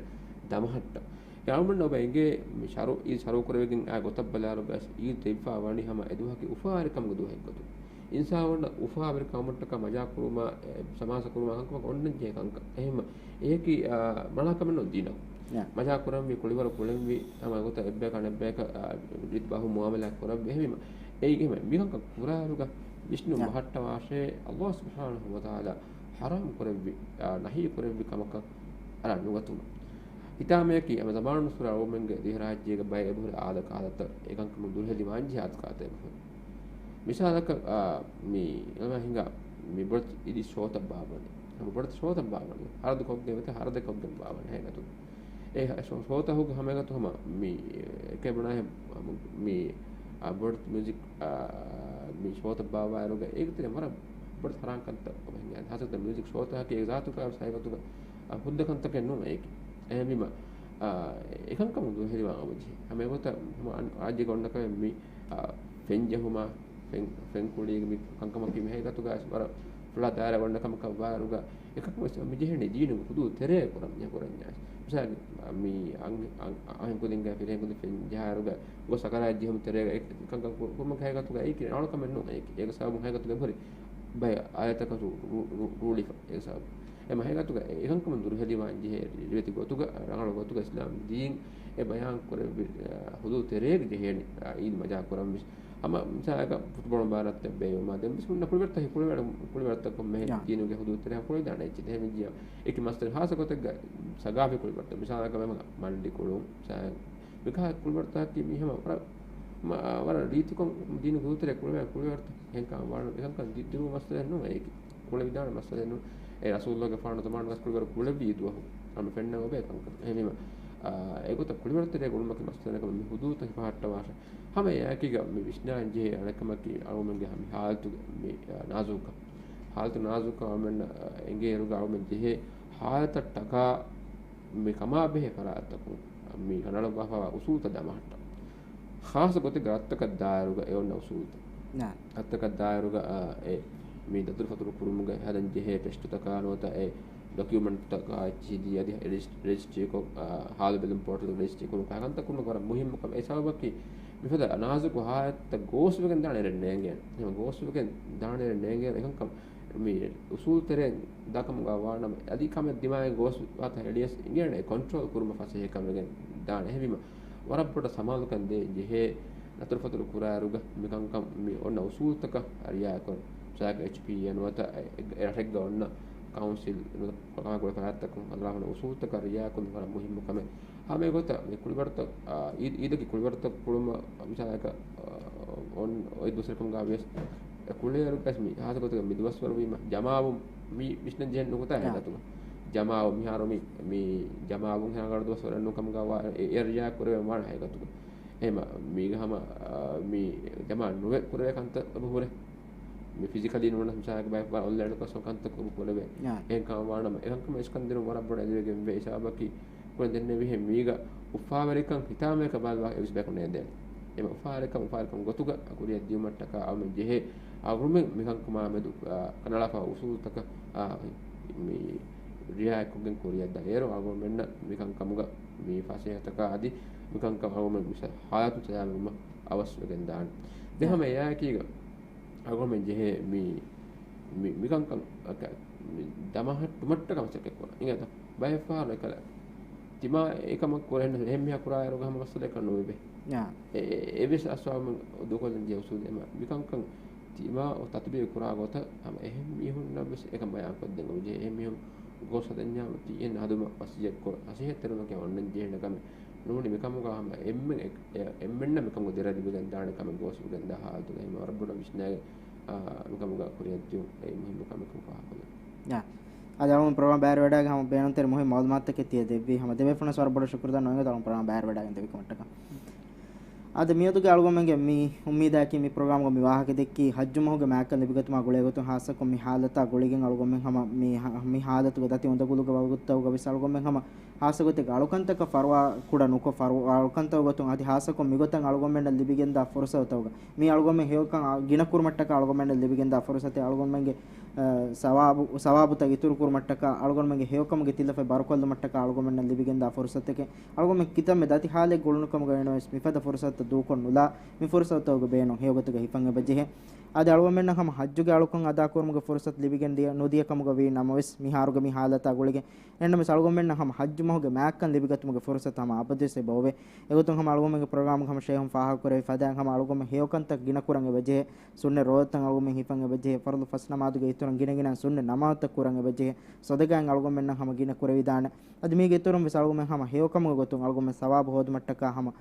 ދަމަހައްޓަ. އެ އަޅުގަނޑަށް އޮބަ އެނގޭ މި ޝަރު، ޢީދު ޝަރުޢު ކުރެވިގެން އާ ގޮތަށް ބަލާއިރު ވެސް ޢީދު ދެއްވާ ވަނީ ހަމަ އެ ދުވަހަކީ އުފާވެރިކަމުގެ ދުވަހެއް ގޮތުން. އިންސާނުންނަށް އުފާވެރި ކަމަށްޓަކާ މަޖާ ކުރުމާ، އެ، ސަމާސާ ކުރުމާ ކަންކަމަކަށް އޮންނަން ޖެހޭ ކަންކަން. އެހެން އެޔަކީ، އާ، މަނާ ކަމެއް ނޫން ދީނަށް. ޔާ. މަޖާ ކުރަންވީ، ކުޅިވަރު ކުޅެންވީ، ހަމަ އެގޮތަށް އެއްބަޔަކާ އަނެއްބަޔަކަށް، އާ، ރީތި ބަހު މުއާމަލާތް ކުރަންވީ. އެހެންވީމަ، އެއީ އެހެން މިކަންކަން ކުރާއިރުގަ ވިސްނުން ބަހައްޓަވާށޭ، ﷲ ސުބްޙާނަހޫ ވަތަޢާލާ ޙަރާމް ކުރެއްވި، އާ، ނަހީ ކުރެއްވި ކަމަކަށް އަރާ ނުގަތުމަށް. ހިތާމަޔަކީ ހަމަ ޒަމާނުއްސުރެ އަޅުގަނޑުމެންގެ ދިވެހިރާއްޖޭގަ ބައެއް އެބަހުރި އާދަކާދަތައް އެކަންކަމުން ދުރުހެލިވާންޖެހޭ އާދަކާދަތައް އެބަހުރި. މިސާލަކަށް، އާ، މި އަޅުގަނޑުމެން ހިނގާ މި ބޮޑެތި އިދި ޝޯތައް ބާއްވަނީ. ހަމަ ބޮޑެތި ޝޯތައް ބާއްވަނީ. ހަރަދު ކޮށްގެން ވެތަ، ހަރަދެއް ކޮށްގެން ބާއްވަނީ ހަގީގަތުގަ. އެ ޝޯ-، ޝޯތަކުގެ ހަމަ އެގޮތު ހަމަ މި އެކޭ ބުނާހެން މި، އާ، ބޮޑެތި މިއުޒިކް، އާ، މި ޝޯތައް ބާއްވާއިރުގަ އޭގެ ތެރޭ ވަރަށް ބޮޑެތި ހަރާން ކަންތައް އޮވެ ހިނގާ. ހާއްސަކޮށް މިއުޒިކް ޝޯތަކަކީ އެ ޒާތުގަ ހަގީގަތުގަ، އާ، ހުއްދަ ކަންތަކެއް ނޫން އޭގެ. އެހެންވީމަ، އާ، އެކަންކަމުން ދުރުހެލިވާން އެބަޖެހޭ. ހަމަ އެގޮތަށް ހަމަ އަން-، ރާއްޖޭގަ އޮންނަ ކަމެއް މި، އާ، ފެން ޖެހުމާ، ފެން، ފެން ކުޅީގެ މި ކަންކަމަކީ މި ހަގީގަތުގަ ވަރަށް ފުޅާ ދާއިރާގަ އޮންނަ ކަމަކަށް ވާއިރުގަ، އެކަކު ވެސް މި ޖެހެނީ ދީނުގެ ހުދޫދު ތެރޭގަ ކުރަން، މި ކުރަންޏާ. މިސާލު، މި އަން-، އަން-، އަންހެން ކުދިންގެ ފިރިހެން ކުދިން ފެން ޖަހާއިރުގަ ގޮސް ސަކަރާތް ޖެހުމުގެ ތެރޭގަ އެ ކަންކަން ކު-، ކުރުމަކީ ހަގީގަތުގަ އެއީ ނަވާރަ ކަމެއް ނޫން. އެއީ، އޭގެ ސަބަބުން ހަގީގަތުގަ އެބަހުރި ބައެއް އާޔަތަކަށް ރޫ-، ރޫ-، ރޫ-، ރޫޅިފަ. އެ ސަބަބު. އެ މަ ހަގީގަތުގަ އެ-، އެކަންކަމުން ދުރުހެލިވާން ޖެހޭ ރިވެތި ގޮތުގަ، ރަނގަޅު ގޮތުގަ އިސްލާމް ދީން އެ ބަޔާން ކުރެއްވި، އާ، ހުދޫދު ތެރޭގަ ޖެހޭނެ، އާ، އީދު މަޖާ ކުރަން ވެސް. ހަމަ މިސާލަކަށް ފުޓްބޯޅަ މުބާރާތެއް ބޭއްވުމާ ދެން ވެސް ހުންނަ ކުޅިވަރުތަކެއް، ކުޅިވަރު-، ކުޅިވަރުތަކުން މެހެން ދީނުގެ ހުދޫދު ތެރޭ ކުޅެވިދާނެ އެއްޗެއް. އެހެންވެއްޖިއްޔާ އެކި މައްސަލަ ހާއްސަ ގޮތެއްގަ ސަގާފީ ކުޅިވަރުތައް މިސާލަކަށް މަންޑި ކުޅުން، މިކަހަލަ ކުޅިވަރުތަކަކީ މީ ހަމަ ވަރަށް، މަ-، ވަރަށް ރީތިކޮށް ދީނުގެ ހުދޫދު ތެރޭ ކުޅެވޭ ކުޅިވަރުތައް. އެހެންކަމަށް ވާނަމަ އެކަންކަން ދި-، ދިރު މައްސަލައެއް ނޫން އެއީ. ކުޅެވިދާނެ މައްސަލައެއް ނޫން. އެ ރަސޫލުގެފާނު ޒަމާނުގަ ކުޅިވަރު ކުޅެއްވި ދުވަހު ހަމަ ފެންނަން އޮވޭ ކަންކަން. އެހެންވީމަ، އާ، އެގޮތަށް ކުޅިވަރު ތެރޭ ގުޅުމަކީ މައްސަލައެއް ކަމަށް މި ހުދޫދުތައް ހިފަހައްޓަވާށޭ. ހަމަ އެއާއެކީގަ މި ވިސްނާން ޖެހޭ އަނެއްކަމަކީ އަޅުގަނޑުމެންގެ މި ހާލަތުގެ މި، އާ، ނާޒުކުކަން. ހާލަތު ނާޒުކުކަން އަޅުގަނޑުމެންނަށް، އާ، އެނގޭއިރުގަ އަޅުގަނޑުމެން ޖެހޭ ހާލަތަށް ޓަކާ މި ކަމާ ބެހޭ ފަރާތްތަކުން މި ކަނޑައަޅައްވާފައިވާ އުސޫލުތައް ދަމަހައްޓަން. ޚާއްޞަ ގޮތެއްގަ ރަށްތަކަށް ދާއިރުގަ އެ އޮންނަ އުސޫލުތައް. ރަށްތަކަށް ދާއިރުގަ، އާ، އެ މި ދަތުރުފަތުރު ކުރުމުގަ ހަދަން ޖެހޭ ޓެސްޓުތަކާ ނުވަތަ އެ ޑޮކިއުމެންޓްތަކާ އެއްޗިހި އަދި ރެޖިސް-، ރެޖިސްޓްރީކޮށް، އާ، ހާލު ބެލުން ޕޯޓަލް ރެޖިސްޓްރީ ކުރުމުގަ ކަންތައް ކުރުމަކީ ވަރަށް މުހިއްމު ކަމެއް. އެ ސަބަބަކީ މިފަދަ ނާޒުކު ހާލަތަށް ގޯސްވެގެން ދާނެ އެރެން ނޭނގޭނެ. އެހެން ގޯސްވެގެން ދާނެ އެރެން ނޭނގޭނެ. އެކަންކަން މި އުސޫލު ތެރެއިން ދާކަމުގަ ވާނަމަ، އަދި ކަމެއް ދިމާއަށް ގޯސް ވާތާ ހެޅިޔަސް އިނގޭނެ ކޮންޓްރޯލް ކުރުމަށް ފަސޭހަކަން ވެގެން ދާނެ. އެހެންވީމަ، ވަރަށް ބޮޑަށް ސަމާލުކަން ދޭން ޖެހޭ ދަތުރުފަތުރު ކުރާއިރުގަ މިކަންކަން މި އޮންނަ އުސޫލުތަކަށް ރިއާޔަތްކޮށް، މިސާލަކަށް އެޗްޕީއޭ ނުވަތަ އެ، އެ ރަށެއްގަ އޮންނަ ކައުންސިލް ނުވަތަ ކަމާގުޅޭ ފަރާތްތަކުން އަންނަ އުސޫލުތަކަށް ރިއާޔަތްކޮށް މި ވަރަށް މުހިއްމު ކަމެއް. ހަމަ އެގޮތަށް މި ކުޅިވަރުތައް، އާ، އީދް-، އީދަކީ ކުޅިވަރުތައް ކުޅުމަށް މިސާލަކަށް، އާ، އޮން އޮތް ދުވަސްވަރު ކަމުގަ ވިޔަސް، އެ ކުޅޭއިރު ވެސް މި ހާއްސަ ގޮތުގަ މި ދުވަސްވަރު ވީމަ ޖަމާވުން މި ވިސްނަން ޖެހެން ނުކުތާ އާ. ހަގީގަތުގަ. ޖަމާވުން މިހާރު މި، މި ޖަމާވުން ހަނގަޅު ދުވަސްވަރެއް ނޫން ކަމުގަ ވާ އެ، އެ ރިއާޔަތް ކުރެވޭ ވާނެ ހަގީގަތުގަ. އެހެންވީމަ މީގަ ހަމަ، އާ، މި ޖަމާ ނުވެ ކުރެވޭ ކަންތައް އެބަ ހުރޭ. މި ފިޒިކަލީ ނޫނަސް މިސާލަކަށް ބައެއް އޮންލައިން ކޮށް ކަންތައް ކުރު ކުރެވޭ. އާ. އެހެން ކަމަށް ވާނަމަ، އެކަންކަމަށް އިސްކަން ދިނުން ވަރަށް ބޮޑަށް އެދިވެގެން ވޭ. އެ ސަބަބަކީ ކުރަން ދެންނެވިހެން މީގަ އުފާވެރިކަން ހިތާމަޔަކަށް ބަލާލާ އެއްވެސް ބަޔަކު ނޭނގޭނެ. އެމަ އުފާވެރިކަން، އުފާވެރިކަން ގޮތުގަ ކުރިއަށް ދިޔުމަށްޓަކާ އަޅުގަނޑުމެން ޖެހޭ އަޅުގަނޑުމެން މިކަންކަމާ މެދު، އާ، ކަނޑައަޅާފަ އުސޫލުތަކަށް، އާ، މި ރިއާޔަތްކޮށްގެން ކުރިއަށް ދާ. އޭރު އަޅުގަނޑުމެންނަށް މިކަންކަމުގަ މި ފަސޭހަތަކާ އަދި މިކަންކަން އަޅުގަނޑުމެން މި ހާލަތު ސަލާމަތްވުމަށް އަވަސްވެގެން ދާނެ. ދެން ހަމަ އެއާއެކީގަ އަޅުގަނޑުމެން ޖެހޭ މި، މި، މިކަންކަން އަކަ-، މި ދަމަހައްޓުމަށްޓަކާ މަސައްކަތް ކުރަން. އިނގޭތަ؟ ބައެއް ފަހަރު އެކަލަ ތިމާ އެކަމަށް ކުރެހެން އެހެން މީހާ ކުރާއިރުގަ ހަމަ މައްސަލައެއްކަން ނުވެވޭ. އާ. އެ، އެ، އެވެސް އަސްވާމުން ދޫކޮށްލަން ޖެހޭ އުސޫލެއް. އެމަ މިކަންކަން ތިމާ ތަތުބީގު ކުރާ ގޮތަށް ހަމަ އެހެން މީހުންނަށް ވެސް އެކަން ބަޔާންކޮށްދޭން އޮވެ ޖެހޭ. އެހެން މީހުން ގޯސް ހަދަންޏާ ތިއެން ހަދުމަށް ވަސިއްޔަތްކޮށް، ނަސޭހަތްތެރިވުމަކީ އޮންނަން ޖެހޭނެ ކަމެއް ނޫނީ. މިކަމުގަ ހަމަ އެންމެން އެ-، އެ-، އެންމެންނަށް މިކަމުގެ ދެރަ ލިބިގެން ދާނެ ކަމެއް ގޯސްވެގެން ދާ ހާލަތުގަ ހަމަ ވަރަށް ބޮޑަށް ވިސްނާގެން، އާ، މިކަމުގަ ކުރިއަށްދިޔުން އެއީ މުހިއްމު ކަމެއް ކަމަށް ފާހަގަކޮށްލަން. އާ. އަދި އަޅުގަނޑު ޕްރޮގްރާމް ބައިވެރިވެވަޑައިގެން ހަމަ ބޭނުންތެރި މުހިއްމު މައުލޫމާތުތަކެއް ތިޔަ ދެއްވީ. ހަމަ ދެބޭފުޅުންނަށް ވަރަށް ބޮޑަށް ޝުކުރު ދަންނަވަން އަޅުގަނޑު ޕްރޮގްރާމް ބައިވެރިވެވަޑައިގެން ދެއްވިކަމަށްޓަކާ. އާދެ، މިއަދުގެ އަޅުގަނޑުމެންގެ މި އުއްމީދަކީ މި ޕްރޮގްރާމްގަ މި ވާހަކަ ދެއްކީ ޙައްޖު މަހުގެ މާތްކަން ލިބިގަތުމާ ގުޅޭގޮތުން ހާއްސަކޮށް މި ހާލަތާ ގުޅިގެން އަޅުގަނޑުމެން ހަމަ މި ހަ-، މި ހާލަތުގެ ދަތި އުނދަގުލުގެ ވަގުތުތަކުގަ ވެސް އަޅުގަނޑުމެން ހަމަ ހާއްސަ ގޮތެއްގަ އަޅުކަންތަކަށް ފަރުވާ ކުޑަ ނުކޮށް، ފަރުވާ އަޅުކަންތަކުގެ ގޮތުން އަދި ހާއްސަކޮށް މިގޮތަށް އަޅުގަނޑުމެންނަށް ލިބިގެންދާ ފުރުސަތުތަކުގަ މި އަޅުގަނޑުމެން ހެޔޮކަން ގިނަ ކުރުމަށްޓަކާ އަޅުގަނޑުމެންނަށް ލިބިގެންދާ ފުރުސަތެއް އަޅުގަނޑުމެންގެ، އަ، ސަވާބު، ސަވާބުތައް އިތުރު ކުރުމަށްޓަކާ އަޅުގަނޑުމެންގެ ހެޔޮކަމުގެ ތިލަފަތް ބަރުކޮށްލުމަށްޓަކާ އަޅުގަނޑުމެންނަށް ލިބިގެންދާ ފުރުސަތެކޭ. އަޅުގަނޑުމެން ކިތަންމެ ދަތި ހާލެއް ގުޅުނު ކަމުގަ ވީނަމަވެސް މިފަދަ ފުރުސަތުތައް ދޫކޮށް ނުލާ މި ފުރުސަތުތަކުގެ ބޭނުން ހެޔޮގޮތުގަ ހިފަން އެބަޖެހޭ. އަދި އަޅުގަނޑުމެންނަށް ހަމަ ޙައްޖުގެ އަޅުކަން އަދާކުރުމުގެ ފުރުސަތު ލިބިގެން ދިޔަ، ނުދިޔަ ކަމުގަ ވީ ނަމަވެސް މިހާރުގެ މި ހާލަތާ ގުޅިގެން އެހެންނަމަވެސް އަޅުގަނޑުމެންނަށް ހަމަ ޙައްޖު މަހުގެ މާތްކަން ލިބިގަތުމުގެ ފުރުސަތު ހަމަ އަބަދުވެސް އެބަ އޮވޭ. އެގޮތުން ހަމަ އަޅުގަނޑުމެންގެ ޕްރޮގްރާމުގަ ހަމަ ޝޭހުން ފާހަގަކުރެއްވި ފަދައިން ހަމަ އަޅުގަނޑުމެން ހެޔޮކަންތައް ގިނަ ކުރަން އެބަޖެހޭ. ސުންނަތް ރޯދަތައް އަޅުގަނޑުމެން ހިފަން އެބަޖެހޭ. ފަރުޟު ފަސް ނަމާދުގެ އިތުރުން ގިނަގިނައިން ސުންނަތް ނަމާދުތައް ކުރަން އެބަޖެހޭ. ޞަދަޤާތް އަޅުގަނޑުމެންނަށް ހަމަ ގިނަ ކުރެވިދާނެ. އަދި މީގެ އިތުރުން ވެސް އަޅުގަނޑުމެން ހަމަ ހެޔޮކަމުގެ ގޮތުން އަޅުގަނޑުމެން ސަވާބު ހޯދުމަށްޓަކާ ހަމަ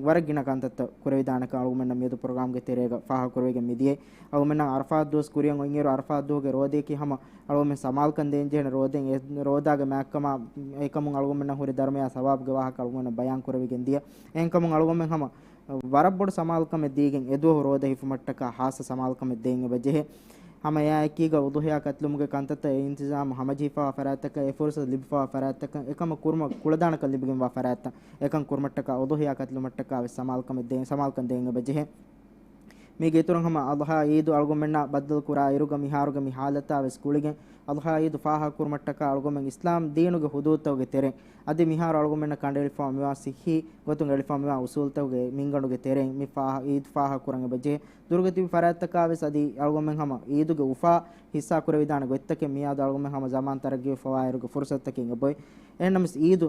ވަރަށް ގިނަ ކަންތައްތައް ކުރެވިދާނެކަން އަޅުގަނޑުމެންނަށް މިއަދު ޕްރޮގްރާމްގެ ތެރޭގަ ފާހަގަކުރެވިގެން މިދިޔައީ. އަޅުގަނޑުމެންނަށް އަރަފާތް ދުވަސް ކުރިއަށް އޮތްއިރު އަރަފާތް ދުވަހުގެ ރޯދަޔަކީ ހަމަ އަޅުގަނޑުމެން ސަމާލުކަން ދޭންޖެހޭނެ ރޯދައެއް. އެ ރޯދާގެ މާތްކަމާ އެކަމުން އަޅުގަނޑުމެންނަށް ހުރި ދަރުމަޔާ ސަވާބުގެ ވާހަކަ އަޅުގަނޑުމެންނަށް ބަޔާން ކުރެވިގެން ދިޔަ. އެހެންކަމުން އަޅުގަނޑުމެން ހަމަ ވަރަށް ބޮޑު ސަމާލުކަމެއް ދީގެން އެދުވަހު ރޯދަ ހިފުމަށްޓަކާ ހާއްސަ ސަމާލުކަމެއް ދޭން އެބަޖެހޭ. ހަމަ އެއާއެކީގަ އުޟުޙިޔާ ކަތިލުމުގެ ކަންތައްތައް އެ އިންތިޒާމު ހަމަޖެހިފަވާ ފަރާތްތަކަށް އެ ފުރުސަތު ލިބިފަވާ ފަރާތްތަކަށް އެކަމަށް ކުރުމަށް ކުޅަދާނަކަން ލިބިގެންވާ ފަރާތްތައް އެކަން ކުރުމަށްޓަކާ އުޟުޙިޔާ ކަތިލުމަށްޓަކާ ވެސް ސަމާލުކަމެއް ދޭން، ސަމާލުކަން ދޭން އެބަޖެހޭ. މީގެ އިތުރުން ހަމަ އަޟްޙާ އީދު އަޅުގަނޑުމެންނާ ބައްދަލު ކުރާ އިރުގަ މިހާރުގެ މި ހާލަތާ ވެސް ގުޅިގެން، އަޟްޙާ އީދު ފާހަގަކުރުމަށްޓަކާ އަޅުގަނޑުމެން އިސްލާމް ދީނުގެ ޙުދޫދުތަކުގެ ތެރެއިން އަދި މިހާރު އަޅުގަނޑުމެންނަށް ކަނޑައެޅިފައިވާ މިވާ ސިއްހީ ގޮތުން އެޅިފައި މިވާ އުސޫލުތަކުގެ މިންގަނޑުގެ ތެރެއިން މި ފާހަ-، އީދު ފާހަގަކުރަން އެބަޖެހޭ. ދުރުގަ ތިބި ފަރާތްތަކާ ވެސް އަދި އަޅުގަނޑުމެން ހަމަ އީދުގެ އުފާ ހިއްސާ ކުރެވިދާނެ ގޮތްތަކެއް މިއާދު އަޅުގަނޑުމެން ހަމަ ޒަމާން ތަރައްގީވެފައިވާއިރުގެ ފުރުސަތުތަކެއް އެބައޮތް. އެހެންނަމަވެސް އީދު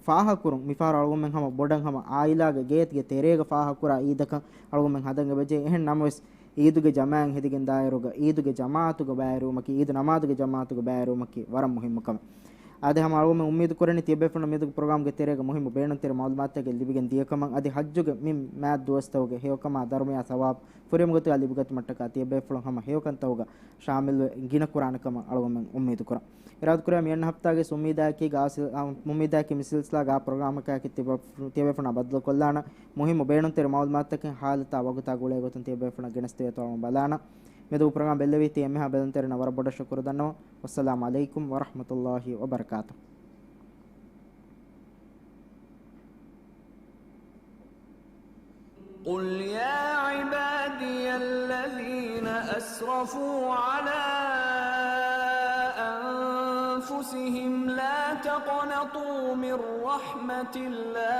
ފާހަގަކުރުން މިފަހަރު އަޅުގަނޑުމެން ހަމަ ބޮޑަށް ހަމަ އާއިލާގެ ގޭތިގެ ތެރޭގަ ފާހަގަކުރާ އީދަކަށް އަޅުގަނޑުމެން ހަދަން އެބަޖެހޭ. އެހެން ނަމަވެސް އީދުގެ ޖަމާއަތް ހެދިގެން ދާއިރުގަ އީދުގެ ޖަމާއަތުގަ ބައިވެރިވުމަކީ، އީދު ނަމާދުގެ ޖަމާއަތުގަ ބައިވެރިވުމަކީ ވަރަށް މުހިއްމު ކަމެއް. އާދެ، ހަމަ އަޅުގަނޑުމެން އުއްމީދު ކުރަނީ ތިޔަބޭފުޅުން މިއަދުގެ ޕްރޮގްރާމްގެ ތެރޭގަ މުހިއްމު ބޭނުންތެރި މައުލޫމާތުތަކެއް ލިބިގެން ދިޔަކަމަށް. އަދި ޙައްޖުގެ މި މާތް ދުވަސްތަކުގެ ހެޔޮކަމާ ދަރުމަޔާ ސަވާބު ފުރިހަމަ ގޮތުގަ ލިބިގަތުމަށްޓަކާ ތިޔަބޭފުޅުން ހަމަ ހެޔޮކަންތަކުގަ ޝާމިލްވެ ގިނަ ކުރާނެ ކަމަށް އަޅުގަނޑުމެން އުއްމީދު ކުރަން. އިރާދަ ކުރޭ މިއަންނަ ހަފްތާގެ އުއްމީދާއެކީ ގާ ސި-، އާ، އުއްމީދާއެކީ މި ސިލްސިލާގެ ޕްރޮގްރާމަކާއެކީ ތިބަ-، ތިޔަބޭފުޅުންނާ ބައްދަލުކޮށްލާނަން މުހިއްމު ބޭނުންތެރި މައުލޫމާތުތަކެއް ހާލަތާ ވަގުތާ ގުޅޭ ގޮތުން ތިޔަބޭފުޅުންނަށް ގެނެސްދެވޭތޯ ބަލާނަން. މިއަދު ޕްރޮގްރާމް ބެއްލެވީތީ އެންމެހާ ބެލުންތެރިންނަށް ވަރަށް ބޮޑަށް ޝުކުރު ދަންނަވަން. ވައްސަލާމު ޢަލައިކުމް ވަރަޙްމަތުﷲ ވަބަރަކާތުހު. قل يا عبادي الذين أسرفوا على أنفسهم لا تقنطوا من رحمة الله